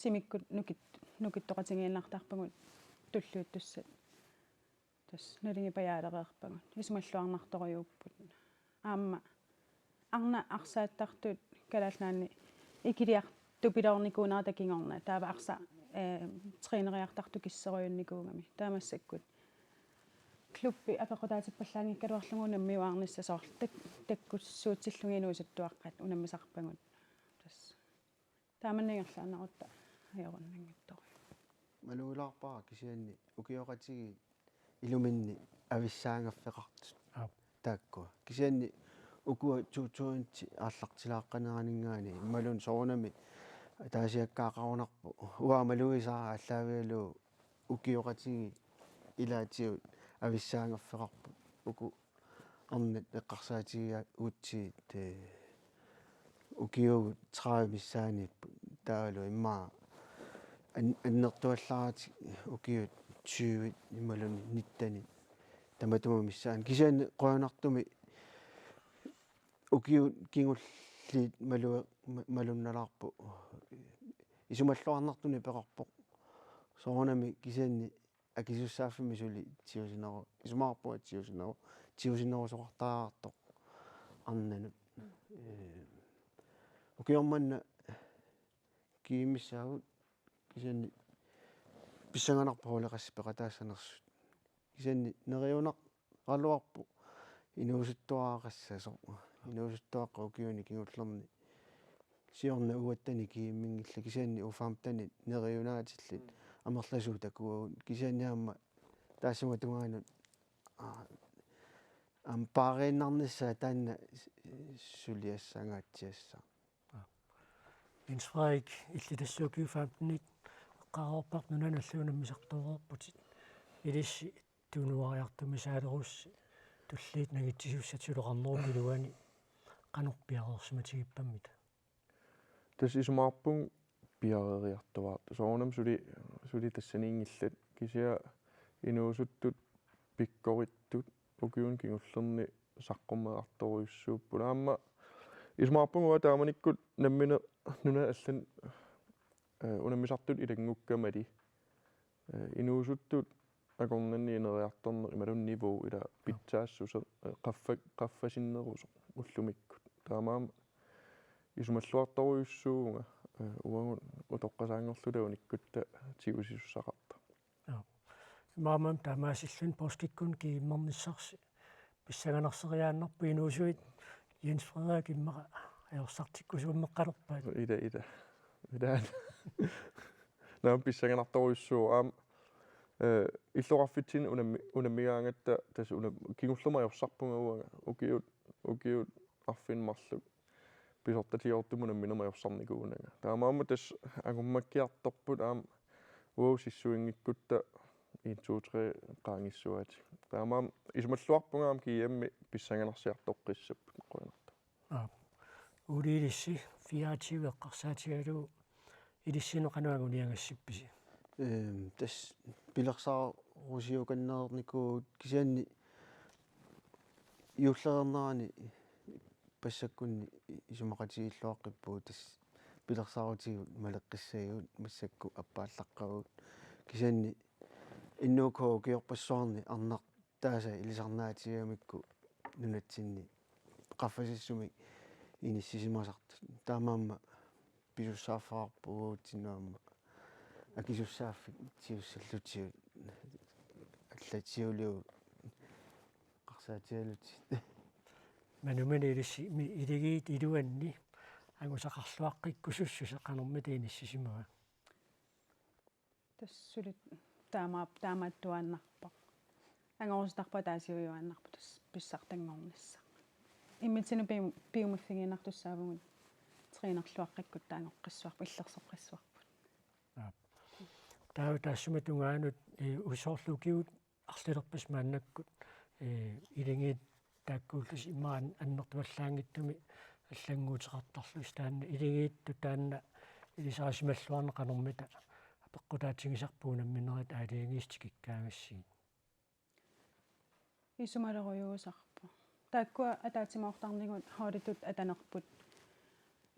timikkut nukit-, nukittoqatigiinnartarpagut tulliuttussat. Tassa naligiipajaalereerpagut. Isumalluarnartorujuupput. Aamma arnat arsaattartut Kalaallit Nunaanni ikiliartupiloornikuunerata kingorna. Taava arsaq, ee, træneriartartoq kissorujunnikuugami. Taava massakkut klubbi apeqqutaatippallaanngikkaluarlugu unammiuaarnissaq, soorlu tak-, takkussuutillugit inuusuttuaqqat unammisarpagut. Tassa. Taamanna ingerlaannarutta ajorunnanngitsorujuk. Malugilaarpara kisianni ukioqatigiit iluminni avissaagaffeqartut. Aap. Taakkua. Kisianni ukua to tusind aallartilaaqqaneraninngaanniit imaluunniit soorunami ataasiakkaaqarunarpoq. Uanga malugisara aallaavigalugu ukioqatigiit ilaatigut avissaagaffeqarput. Uku arnat eqqarsaatigigakkit, ee, ukiugut tredive missaaniipput, taavalu immaqa an-, annertuallaratik ukiut tyve imaluunniit nitten tamatuma missaani. Kisianni qujanartumik ukiut kingulliit malue-, ma-, malunnalaarput. Isumalluarnartunik peqarpoq. Soorunami kisianni akisussaaffimmi suli tigusineru-, isumaqarpunga tigusineru-, tigusinerusoqartariaqartoq arnanut. Ee, ukioq manna GM-issaagut kisianni pissanganarpoq holdeqassat peqataassanersut. Kisianni neriunaraluarpoq inuusuttuaqqassasoq. Inuusuttuaqqat ukiuni kingullerni siorna U-atteni GM-inngillat, kisianni U femten neriunaatillit. Mm. Amerlasuut takuagut kisianni aamma taassuma tungaanut, aa, aamma paariinnarnissaa taanna s-, suliassangaatsiassaaq. Jens Frederik, illit tassa ukiut femtenit eqqaareerparput nunanut allanut unammisartoreerputit. Ilissi tunuariartumisaalerussi tulliit nangitsisussat suleqarnerup iluani qanoq piareersimatigippammita? Tassa isumaqarpunga piareeriartuaartoq. Soorunami suli, suli tassaniinngillat. Kisianni inuusuttut pikkorittut ukiuni kingullerni saqqummerartorujussuupput. Aamma isumaqarpunga uanga taamanikkut nammineq nunat allat, ee, unammisartut ilanngukkamali, ee, inuusuttut akornanni ineriartorneq imaluunniit niveau ila pitsaassuseq, ee, qaffa-, qaffasinnerusoq ullumikkut. Taamaammat isumalluartorujussuuvunga, ee, uagut utoqqasaanngorluta unikkutta tigusisussaqartoq. Joo. Imaammat taamaasilluni poorskikkunnut GM-ernissarsi pissanganarseriaannarpoq, inuusuit Jens Frederik immaqa ajorsartikkusuummeqqalerpaat. Ila, ila. Ila. Naamik pissanganartorujussuuvoq aamma, ee, illoqarfitsinni unammi-, unammigaangatta tassa una-, kingullermik ajorsarpunga uanga ukiut, ukiut arfineq-marluk pisortatigoortumik unamminermik ajorsarnikuunanga. Taamaammat tassa angummakkiartorput aamma uagut sissuinngikkutta en, to, tre qaangissuaatit. Taamaammat isumalluarpunga aamma GM-i pissanganarsiartoqqissapput, qujanartumik. Aap. Ole, ilissi fireogtyve eqqarsaatigalugu ilissinnut qanoq anguniagassippisi? Ehm, tassa pilersaarusiukanneernikuuvugut kisianni juulleriinnerani passakkunni isumaqatigilluaqqippugut, tassa pilersaarutigut maleqqissagigut massakkut appaallaqqavugut. Kisianni Inuk H K ukiorpassuarni arnartaasa ilisarnaatigigamikku nunatsinni qaffasissumik inissisimasartut. Taamaammat pisussaaffeqarpugut uatsinnut aamma akisussaaffik tigussallutigu, alla tiguliulluni eqqarsaatigalutit. Manumina ilissi mi-, iligiit iluanni angusaqarluaqqikkusussuseq qanormita inissisimava? Tassa suli taamaap-, taamaattuaannarpoq. Angorusutarpoq ataasiujuaannarpoq tassa pissartanngornissaq. Immitsinnut pium-, piumaffigiinnartussaavugut trænerluaqqikkutta angoqqissuarput, illersoqqissuarput. Aap. Taava taassuma tungaanut, eh, usoorlukiut arlalerpassuit maannakkut, eh, iligiit taakkuullusi immaqa an-, annertuallaanngitsumik allannguuteqartarlusi, taanna iligiittut taanna ilisarisimalluarneq qanormita apeqqutaatigisarpa unamminerit aalajangiisut tikikkaangassigit? Isumalerujuusarpoq. Taakkua ataatsimoortarnigut holditut atanerput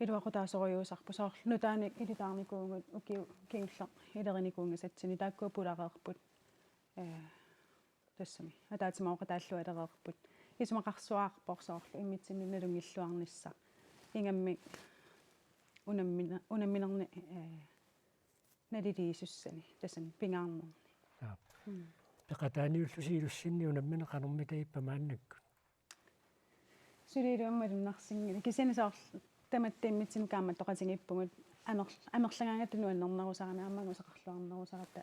iluaqutaasorujuusarput. Soorlu nutaanik ilitaarnikuuvugut ukiut kingulleq ilerinikuunngisatsinni, taakkua pulareerput. Eh, tassami ataatsimooqataallualereerput. Isumaqarsuaarpoq soorlu immitsinnut nalunngilluarnissaq. Ingammik unammine-, unamminerni, eh, naliliisussani, tassami pingaarnerni. Aap. Mm. Peqataaniullusi ilussinni unammineq qanormita ippa maannakkut? Suli iluamik malunnarsinngilaq. Kisianni soorlu tamatta immitsinnut kaammattoqatigiippugut amer-, amerlagaangatta nuannernerusarami aamma angusaqarluarnerusarata,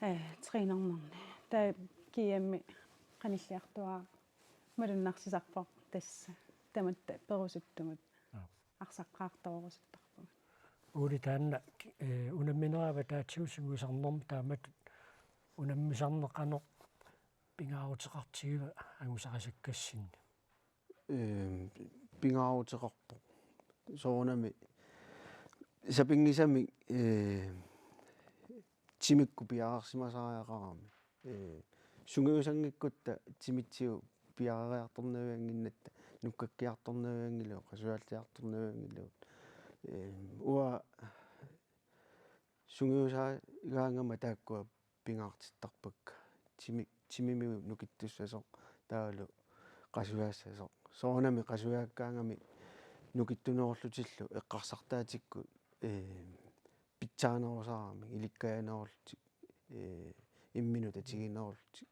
eh, trænernerni. Taava G M-i qanilliartuaarami malunnarsisarpoq tassa tamatta perusuttugut. Aap. Arsaqqaartorusuttarpugut. Ole, taanna, eh, unamminerit avataatsigut sungiusarnermi taamatut unammisarneq qanoq pingaaruteqartigiva angusarisakkassinnut? Ehm, pingaaruteqarpoq. Soorunami sapinngisamik, eh, timikkut piareersimasariaqarami. Ee, sungiusanngikkutta timitsigut piareeriartornaviannginnatta, nukkakkiartornavianngilagut, qasuaalliartornavianngilagut. Ee, uanga sungiusagaangama taakkua pingaartittarpakka. Timi-, timimigut nukittussasoq taavalu qasuaassasoq. Soorunami qasujaakkaangami nukittunerullutillu eqqarsartaatikkut, ee, pitsaanerusarami, ilikkajanerullutik, ee, imminut atiginerullutik.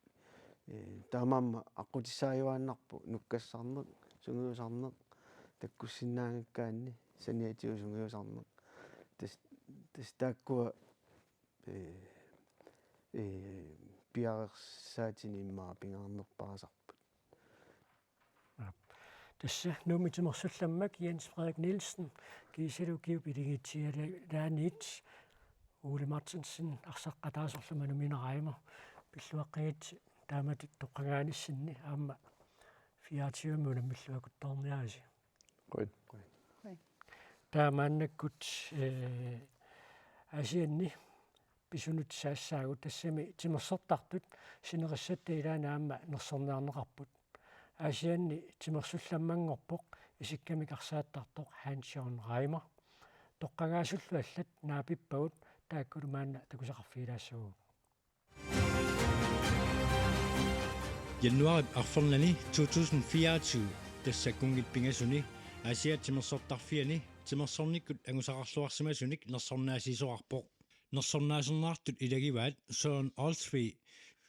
Ee, taamaammat aqqutissaajuaannarpoq nukkassarneq, sungiusarneq, takkussinnaanngikkaanni saniatigut sungiusarneq. Tas-, tas-, taakkua, ee, ee, piareersaatini immaqa pingaarnerpaasarput. Aap. Tassa Nuummi timersullammak Jens Frederik Nielsen, kiisalu ukiup iligiitsialaaniit Ole Martinsen, arsaq ataasorlu Manumina Reimer, pilluaqqigitsi taamatut toqqagaanissinni aamma fireogtyvemi unammilluakuttoorniarisi. Qujan. Qujan. Taava maannakkut, eh, Aasianni pisunut saassaagut, tassami timersortartut sinerissatta ilaanni aamma nersorniarneqarput. Aasianni timersullammanngorpoq isikkamik arsaattartoq Hans Jørgen Reimer. Toqqagaasullu allat naapippagut, taakkulu maanna takusaqarfigilaassavagut. Januaarip arfernani to tusind fireogtyve, tassa kunngit pingasuni, Aasiaat timersortarfiani timersornikkut angusaqarluarsimasunik nersornaasiisoqarpoq. Nersornaaserneqartut ilagivaat Søren Olsvig,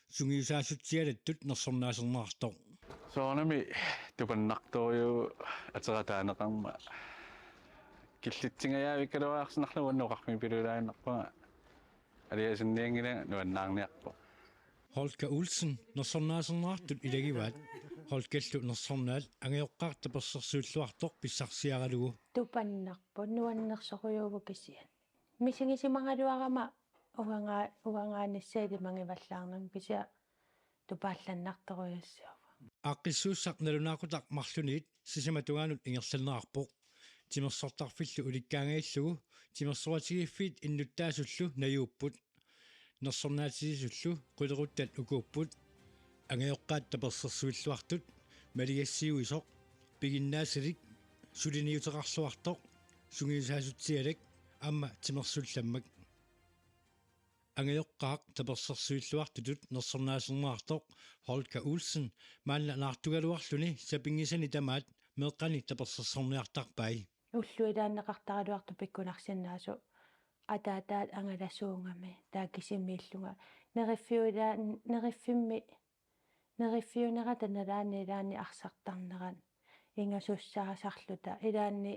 sungiusaasutsialattut nersornaaserneqartoq. Soorunami tupannartorujuuvoq aterataaneqarmat. Killitsingajaavikkaluarsinnaallunga uannut oqarfigipiluinnarpunga. Aliasunnianngilanga, nuannaarniarpoq. Holger Olsen, nersornaaserneqartut ilagivaat. Holgerlu nersornaat angajoqqaartoq tapersersuilluartoq pissarsiaralugu. Tupannarpoq, nuannersorujuuvoq kisianni. Misigisimagaluarama uanga-, uangaanissaq ilimagivallaarnanga, kisianni tupaallannartorujussuuvoq. Aaqqissuussaq nalunaaqutaq marlunniit sisamat tungaanut ingerlanneqarpoq. Timersortarfillu ulikkaangajillugu timersoratigiiffiit innuttaasullu najuupput. Nersornaatisisullu quleruttat ukuupput. Angajoqqaat tapersersuilluartut maligassiuisoq, piginnaasalik, suliniuteqarluartoq, sungiusaasutsialak aamma timersullammak. Angajoqqaaq tapersersuilluartutut nersornaaserneqartoq Holger Olsen maanna naartugaluarluni sapinngisani tamaat meeqqani tapersersorniartarpai. Ullut ilaanneqartaraluartut pikkunarsinnaasoq ataataat angalasuugami taakku kisimiillunga neriffiulaan neriffimmi neriffiunerata nalaani ilaanni arsartarnerat ingasussaasarluta ilaanni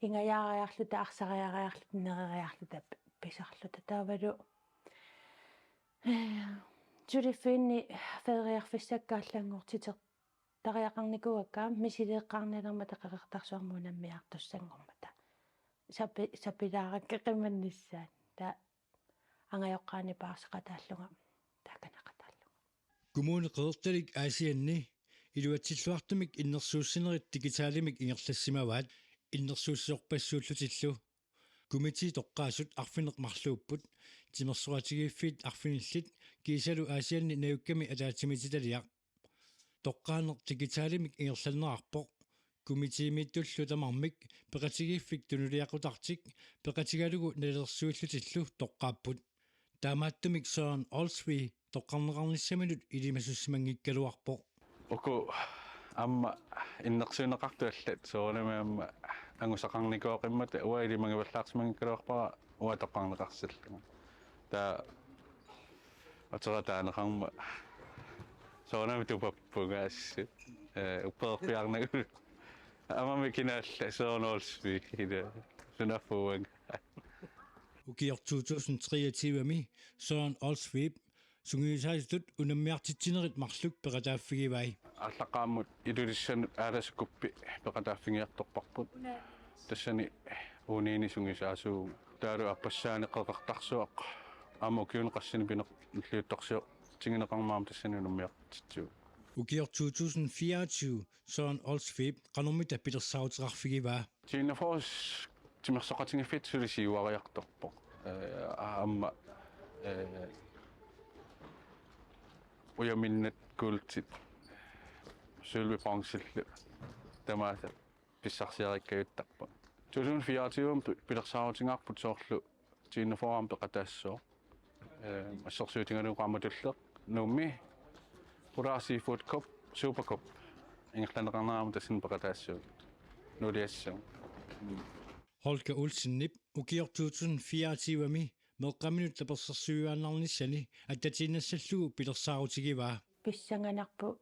ingajaariarluta arsariariarluta nereriarluta pi-, pisarluta taavalu, eh, suliffiginni feriarfissakka allanngortitertariaqarnikuuakka misileeqqaarnialermata Qeqertarsuarmut unammiartussanngormata sapi-, sapilaarakka qimannissaat ta angajoqqaani paarseqataallunga taakaneqataallunga. Kommune Qeqertalik Aasianni iluatsilluartumik innersuussinerit digitalimik ingerlassimavaat innersuussisorpassuullutillu. Komitii toqqaasut arfineq-marluupput, timersoratigiiffiit arfinillit kiisalu Aasianni najukkami ataatsimiititaliaq. Toqqaaneq digitalimik ingerlanneqarpoq. Komitiimiittullu tamarmik peqatigiiffik tunuliaqutartik peqatigalugu nalilersuillutillu toqqaapput. Taamaattumik Søren Olsvig toqqarneqarnissaminut ilimasussimanngigaluarpoq. Uku aamma innersuunneqartut allat soorunami aamma angusaqarnikuuaqimmata uanga ilimagivallaarsimanngikkaluarpara uanga toqqarneqarsillunga. Taava aterataaneqarmat soorunami tupappunga assut. Eh, uppereqqiarnagu. Aamma kinaalla Søren Olsvig ila sunaaffa uanga. Ukioq to tusind treogtyve-mi Søren Olsvig sungiusaasutut unammiartitsinerit marluk peqataaffigivai. Aallaqqaammut Ilulissanut Aalasukuppi peqataaffigiartorparput. Tassani uuniini sungiusaasuuvunga. Taavalu aappassaani Qeqertarsuaq aamma ukiuni qassini pineq-, nilliuttorsiortigineqarmat aamma tassani unammiartitsivugut. Ukioq to tusind fireogtyve Søren Olsvig qanormita pilersaaruteqarfigivaa? Tiinnafoos timersoqatigiiffiit suli siuariartorpoq. Eh, aamma, eh, ujaminnat kuultit sølvi bronzillu tamaasa pissarsiarikkajuttarput. To tusind fireogtyve pi-, pilersaarutigaarput soorlu tiinnafoorami peqataassooq. Eh, assersuutigalugu qaammatulleq Nuummi Polar Seafood Cup, Super Cup ingerlanneqarnera aamma tassani peqataassooq. Nuuliassooq. Mm. Holger Olsenip ukioq to tusind fireogtyve-mi meeqqaminut tapersersuiuaannarnissani attatiinnassallugu pilersaarutigivaa. Pissanganarpoq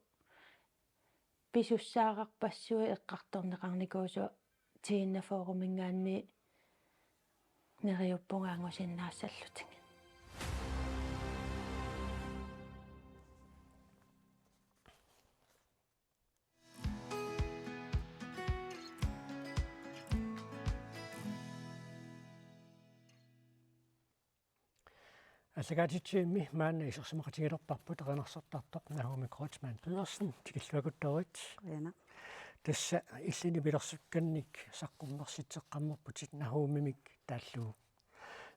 pisussaararpassuit eqqartorneqarnikuusoq tiinnafoorminngaanniit neriuppunga angusinnaassallutigit. Aallakaatitsivimmi maanna isersimaqatigilerparput erinarsortartoq Naomi Kreutzmann Pedersen, tikilluaqqusaarit. Qujanaq. Tassa illinni pilersukkannik saqqummersitseqqammerputit Naomimik taallugu.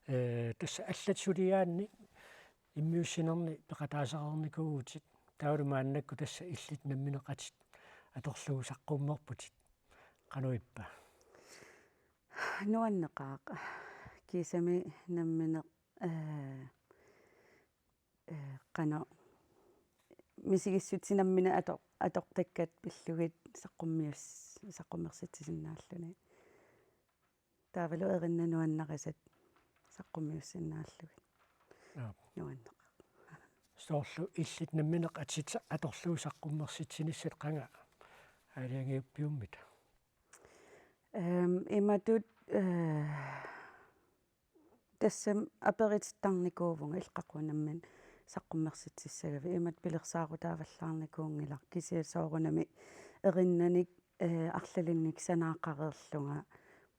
Eh, tassa allat suliaanni immiussinerni peqataasereernikuuvutit. Taavalu maannakkut tassa illit nammineq atit atorlugu saqqummerputit. Qanoq ippa? Nuanneqaaq. Kiisami nammineq, eh, eh, qanoq misigissutsit nammineq ator-, atortakkat pillugit saqqummius-, saqqummersitsisinnaalluni. Taavalu erinnat nuannarisat saqqummiussinnaallugit. Aap. Nuanneqaaq. Soorlu illit nammineq atit atorlugu saqqummersitsinissat qanga aalajangiuppiummita? Ehm, imatut, eh, tassami aperitittarnikuuvunga illit qaqugu nammineq saqqummersitsissagavit, imatut pilersaarutaavallaarnikuunngilaq, kisianni soorunami erinnanik, eh, arlalinnik sanaaqqareerlunga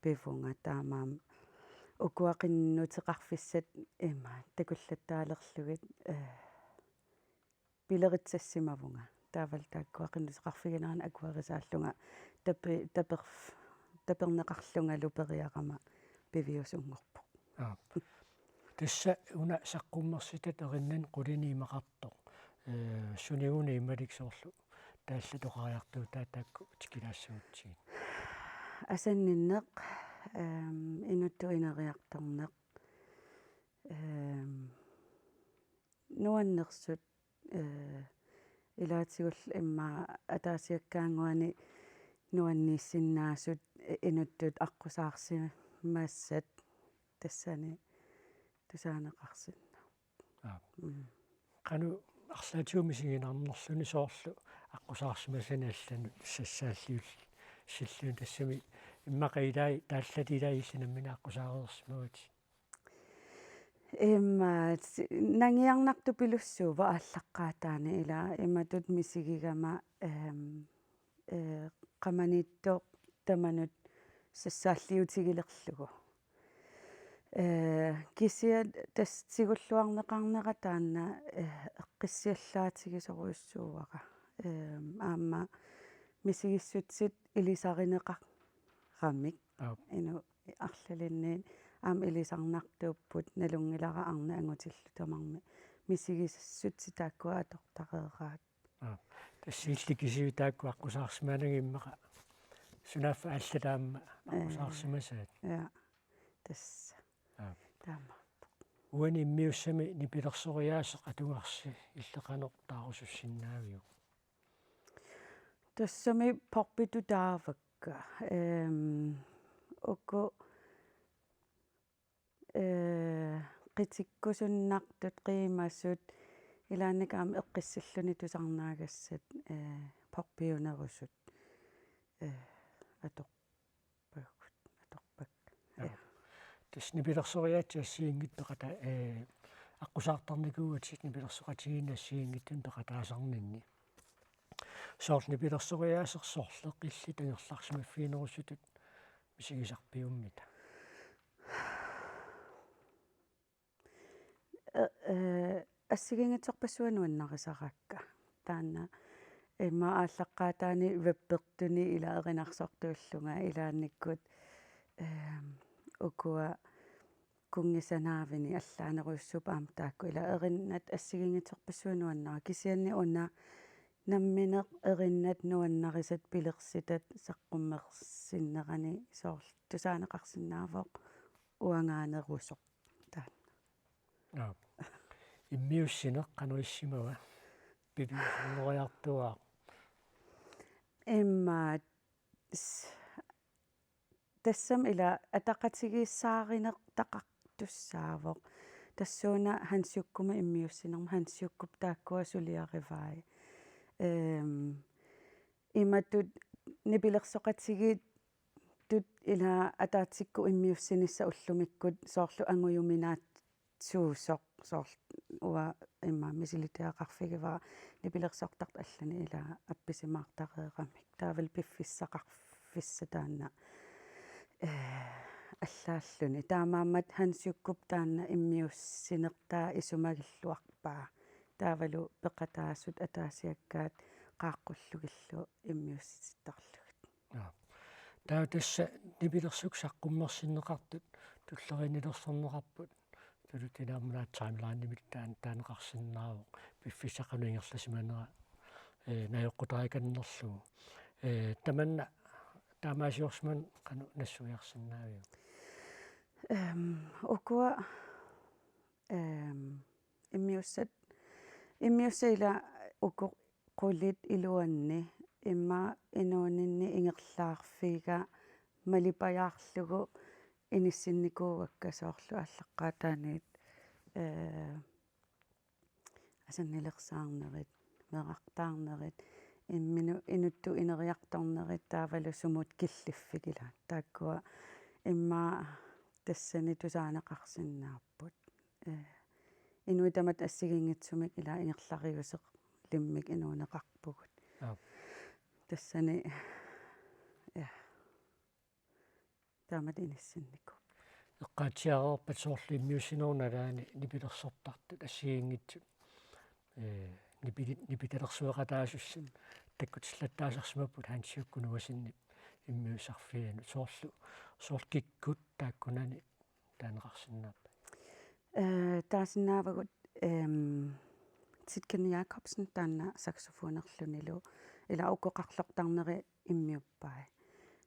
pivunga, taamaammat ukua qinnuteqarfissat ima takullattaalerlugit, eh, pileritsassimavunga. Taavalu taakkua qinnuteqarfiginerani akuerisaallunga tapi-, taper-, taperneqarlungalu periarama piviusunngorpoq. Aap. Tassa una saqqummersitat erinnani qulini imaqartoq. Ee, suniuna imalik soorlu taallat oqariartuutaat taakku tikilaassagutsigit? Asanninneq, ehm, inuttut ineriartorneq, ehm, nuannersut, eh, ilaatigullu immaqa ataasiakkaannguani nuanniissinnaasut, eh, inuttut aqqusaarsimassat tassani tusaaneqarsinnaavoq. Aap. Mm. Qanoq arlaatigut misiginarnerluni soorlu aqqusaarsimasanik allanut sassaalliulluni, silluni tassami immaqa ilai taallat ilai illit nammineq aqqusaareersimavatit? Immaqa s-, nangiarnartupilussuuvoq aallaqqaataani ila imatut misigigama, ehm, eh, qamaniittoq tamanut sassaalliutigilerlugu. Eh, kisianni tassa tigulluarneqarnera taanna, eh, eqqissiallaatigisorujussuuara. Ehm, aamma misigissutsit ilisarineqaramik. Aap. Inuk arlalinni aamma ilisarnartuupput, nalunngilara arnat angutillu tamarmik. Misigissutsit taakkua atortareeraat. Aap. Tassa illit kisivit taakku aqqusaarsimanagit immaqa sunaaffa allat aamma, ee, aqqusaarsimasaat. Ja. Tassa. Aap. Taamaappoq. Uani immiussami nipilersoriaaseq atugarsi illit qanoq taarusussinnaaviuk? Tassami poppitut taavakka. Ehm, uku, eh, qitikkusunnartut, qiimasut, ilaannik aamma eqqissilluni tusarnaagassat, eh, poppiunerusut, eh, ator-, atorpakka. Aap. Ja. Tassa nipilersoriaatsit assigiinngitsut peqata-, ee, aqqusaartarnikuugatit nipilersoqatigiinni assigiinngitsunik peqataasarninni. Soorlu nipilersoriaaseq sorleq illit angerlarsimaffiginerusutut misigisarpiummita? Eh, eh, assigiinngitsorpassuit nuannarisarakka. Taanna immaqa aallaqqaataani vappertuni ila erinarsortuullunga ilaannikkut, ehm, ukua kunngisanaavini allaanerujussuupput aamma taakku ila erinnat assigiinngitsorpassuit nuannarakka. Kisianni una nammineq erinnat nuannarisat pilersitat saqqummersinnerani soorlu tusaaneqarsinnaavoq uangaanerusoq. Taanna. Aap. Immiussineq qanoq issimava? Piviusunngoriartuaaq. Immaqa s-, tassami ila ataqatigiissaarinertaqartussaavoq. Tassuuna Hans Jukkuma immiussinermi Hans Jukkup taakkua suliarivai. Ehm, imatut nipilersoqatigiit tut ila ataatsikkut immiussinissaq ullumikkut soorlu angujuminaatsuusoq soorlu uanga immaqa misilitariaqarfigivara nipilersortartut allani ila appisimaartareeramik. Taavalu piffissaqarfissaq taanna, eh, allaalluni. Taamaammat Hans Jukkup taanna immiussinertaa isumagilluarpaa. Taavalu peqataasut ataasiakkaat qaaqqullugillu immiussitittarlugit. Aap. Taava tassa nipilersukkut saqqummersinneqartut tulleriinnilersorneqarput. Tuluttut aamma una timelinemik taan-, taaneqarsinnaavoq. Piffissaq qanoq ingerlasimanera, ee, najoqqutarikannerlugu. Ee, tamanna taamaasiorsimaneq qanoq nassuiarsinnaaviuk? Ehm, ukua, ehm, immiussat, immiussat ila uku qulit iluanni immaqa inuuninni ingerlaarfiga malipajaarlugu inissinnikuuakka soorlu aallaqqaataaniit, eh, asannilersaarnerit, meerartaarnerit, imminut inuttut ineriartornerit taavalu sumut killiffik ilaat. Taakkua immaqa tassani tusaaneqarsinnaapput. Eh, inuit tamatta assigiinngitsumik ila ingerlariuserlimmik inuuneqarpugut. Aap. Tassani, ja, taamatut inissinnikuupput. Eqqaatsiareerpat soorlu immiussinerup nalaani nipilersortartut assigiinngitsut, eh, nipili-, nipitalersueqataasussat takkutillattaasarsimapput Hansiukkut Nuasinnip immiussisarfianut, soorlu, soorlu kikkut taakkunani taaneqarsinnaappat? Eh, taasinnaavagut, ehm, Tietgen Jakobsen, taanna saxofonerlunilu, ila uku qarlortarneri immiuppai.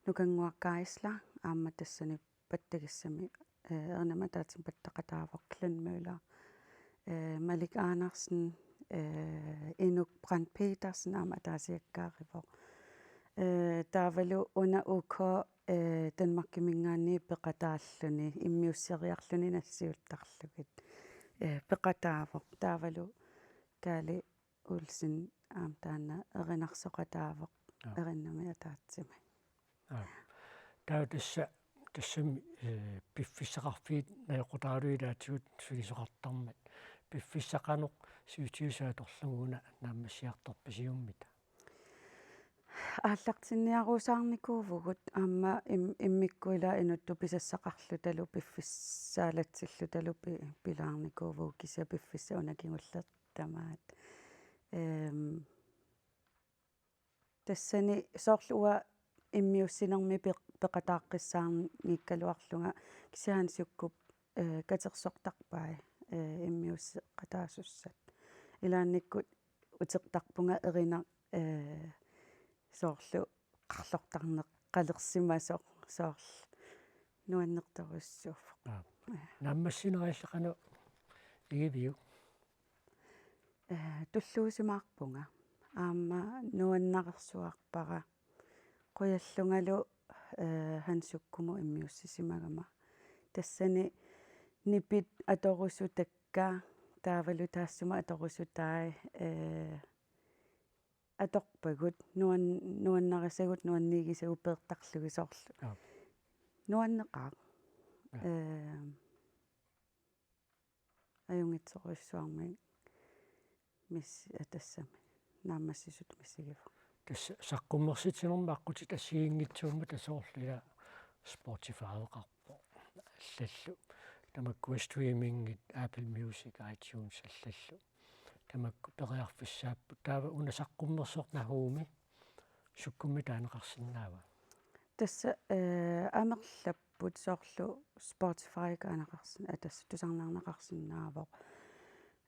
Nukannguaq Geisler, aamma tassani pattagissami, eh, erinamik ataatsimik pattaqataavoq, Glenn Møller, eh, Malik Andersen, eh, Inuk Brandt Petersen aamma ataasiakkaarivoq. Eh, taavalu una U K, eh, Danmarkiminngaanniit peqataalluni, immiusseriarluni nassiuttarlugit, eh, peqataavoq. Taavalu Kaali Olsen aamma taanna erinarsoqataavoq. Aap. Erinamik ataatsimik. Aap. Taava tassa, tassami, eh, piffissaqarfiit najoqqutaraluit ilaatigut sulisoqartarmat. Piffissaq qanoq sivisutigisut atorlugu una naammassiartorpisiummita? Aallartinniarusaarnikuuvugut aamma im-, immikkut ila inuttut pisassaqarlutalu piffissaalatsilutalu pi-, pilaarnikuuvugut, kisianni piffissaq una kingulleq tamaat. Ehm, tassani soorlu uanga immiussinermi pe-, peqataaqqissaarnngikkaluarlunga, kisianni Hansiukkup, eh, katersortarpai, eh, immiusseqataasussat. Ilaannikkut utertarpunga erinaq, eh, soorlu qarlortarneqalersimasoq, soorlu nuannertorujussuuvoq. Aap. Eh. Naammassineq illit qanoq igiviuk? Eh, tulluusimaarpunga. Aamma nuannarersuarpara. Qujallungalu, eh, Hansiukkumut immiussisimagama. Tassani nipit atorusutakka, taavalu taassuma atorusutai, eh, atorpagut, nuan-, nuannarisagut, nuanniigisagut peertarlugit soorlu. Aap. Nuanneqaaq. Aap. Ehm, ajunngitsorujussuarmik mis-, eh, tassami naammassisutut misigivoq. Tassa saqqummersitsinermi aqqutit assigiinngitsuummata soorlu ila Spotifyeqarpoq allallu. Tamakku streamingit, Apple Music, iTunes allallu. Tamakku periarfissaapput. Taava una saqqummersoq Nahoomi sukkummi taaneqarsinnaava? Tassa, eh, amerlapput, soorlu Spotifykkut taaneqarsin-, eh, tassa tusarnaarneqarsinnaavoq.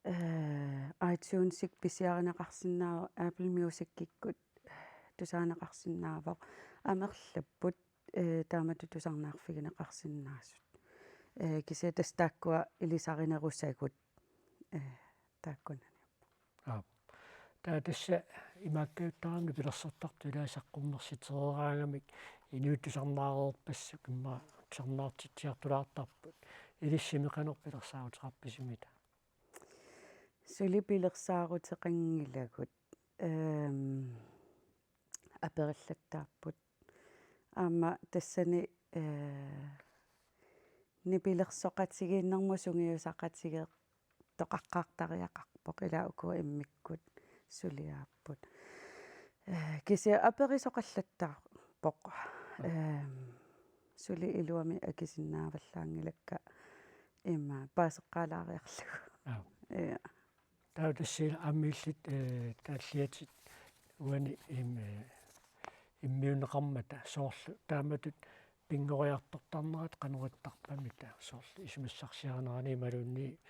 Eh, iTunes-ikkut pisiarineqarsinnaavoq, Apple Music-ikkut tusaaneqarsinnaavoq. Amerlapput, eh, taamatut tusarnaarfigineqarsinnaasut. Eh, kisianni tassa taakkua ilisarinerusagut, eh, taakkunani. Aap. Taava tassa imaakkajuttaramik nipilersortartut ilaat saqqummersitereeraangamik inuit tusarnaareerpassuk immaqa tusarnaartitsiartulaartarput. Ilissi qanoq pilersaaruteqarpisigit? Suli pilersaaruteqanngilagut. Ehm, aperillattaapput. Aamma tassani, eh, nipilersoqatigiinnermut sungiusaqatigiittoqaqqaartariaqarpoq, ila ukua immikkut suliaapput. Eh, kisianni aperisoqallattaarpoq. Ehm, suli iluamik akisinnaavallaanngilakka immaqa paaseqqaalaariarlugu. Aap. Ja. Taava tassa aamma illit, eh, taalliatit uani im-, eh, immiunneqarmata soorlu taamatut pinngoriartortarnerat qanoq ittarpamita, soorlu isumassarsiarinerani imaluunniit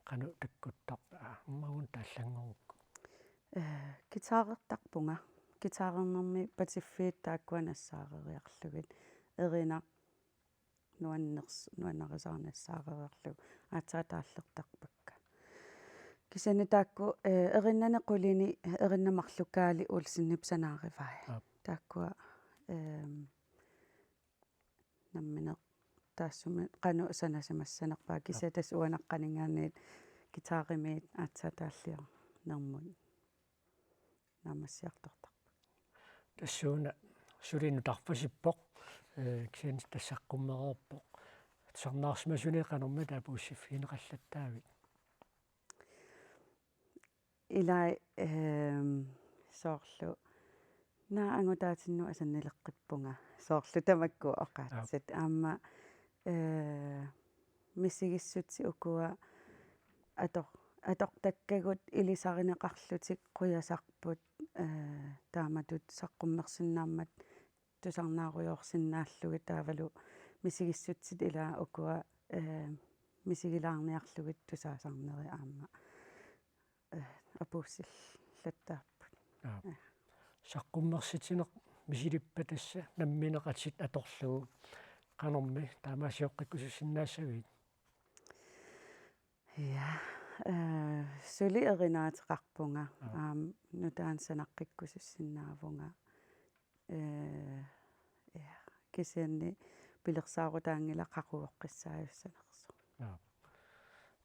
qanoq takkuttarpa, aamma una taallanngorukku? Eh, guitarertarpunga. Guitarernermi patiffiit taakkua nassaareriarlugit. Erinaq nuanners-, nuannarisara nassaarereerlugu aatsaat taallertarpakka. Kisianni taakku, eh, erinnani qulini erinaq marluk Kaali Olsenip sanaarivai. Aap. Taakkua, ehm, nammineq taassuma qanoq sanasimassanerpaat, kisianni tassa uanga naqqaninngaanniit guitarimiit aatsaat taalliornermut naammassiartortarput. Tassuuna suli nutarfasippoq, eh, kisianni tassa saqqummereerpoq. Tusarnaarsimasunik qanormita puussiffigineqallattaavit? Ilai, ehm, soorlu naak angutaatinnut asannileqqippunga, soorlu tamakku oqaatsit. Aap. Aamma, eh, misigissutsit ukua ator-, atortakka Agut ilisarineqarlutik qujasarput, eh, taamatut saqqummersinnaammat tusarnaarujoorsinnaallugit taavalu misigissutsit ilaa ukua, eh, misigilaarniarlugit tusaasarneri aamma, eh, apuussillattaapput. Aap. Ja. Saqqummersitsineq misilippata tassa nammineq atit atorlugu qanormi taamaasioqqikkusussinnaassavigit? Ja, eh, suli erinaateqarpunga. Aap. Aamma nutaanik sanaqqikkusussinnaavunga. Eh, ja, kisianni pilersaarutaanngilaq qaqugoqqissaajussanersoq. Aap.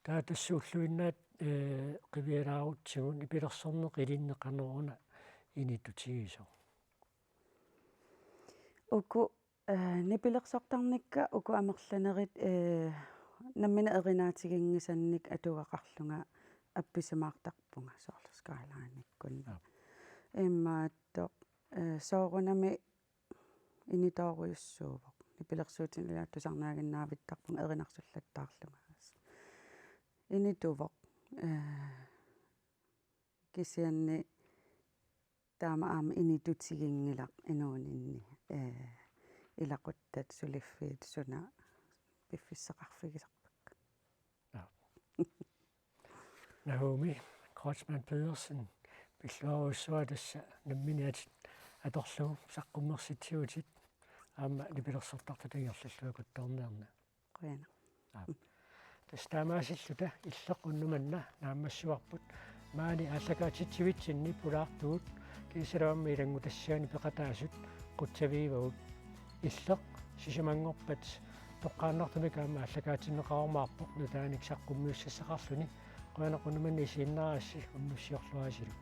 Taava tassa ulluinnaat, eh, qivialaarutsigu nipilersorneq ilinnut qanoruna initutigisoq? Uku, eh, nipilersortarnikka uku amerlanerit, eh, nammineq erinaatiginngisannik atugaqarlunga appisimaartarpunga soorlu Skylinekkut. Aap. Imaattoq, eh, soorunami initoorujussuuvoq. Nipilersuutinik ilaa tusarnaaginnaavittarpunga erinarsullattaarlunga. Inituvoq, eh, kisianni taama aamma initutiginngilaq inuuninni, eh, ilaquttat suliffiit suna piffissaqarfigisarpakka. Aap. Naomi Kreutzmann Pedersen, pilluarujussuaq tassa nammineq atit atorlugu saqqummersitsigutit aamma nipilersortartutut ingerlalluakuttoorniarneq. Qujanaq. Aap. Tassa taamaasilluta Illeq unnuk manna naammassivarput, maani aallakaatitsivitsinni pulaartugut kiisalu aamma ilanngutassiaani peqataasut qutsavigivagut. Illeq sisamanngorpat toqqaannartumik aamma aallakaatinneqarumaarpoq nutaanik saqqummiussassaqarluni. Qujanaq unnuk manna isiginnaarassi, unnussiorluarisilu.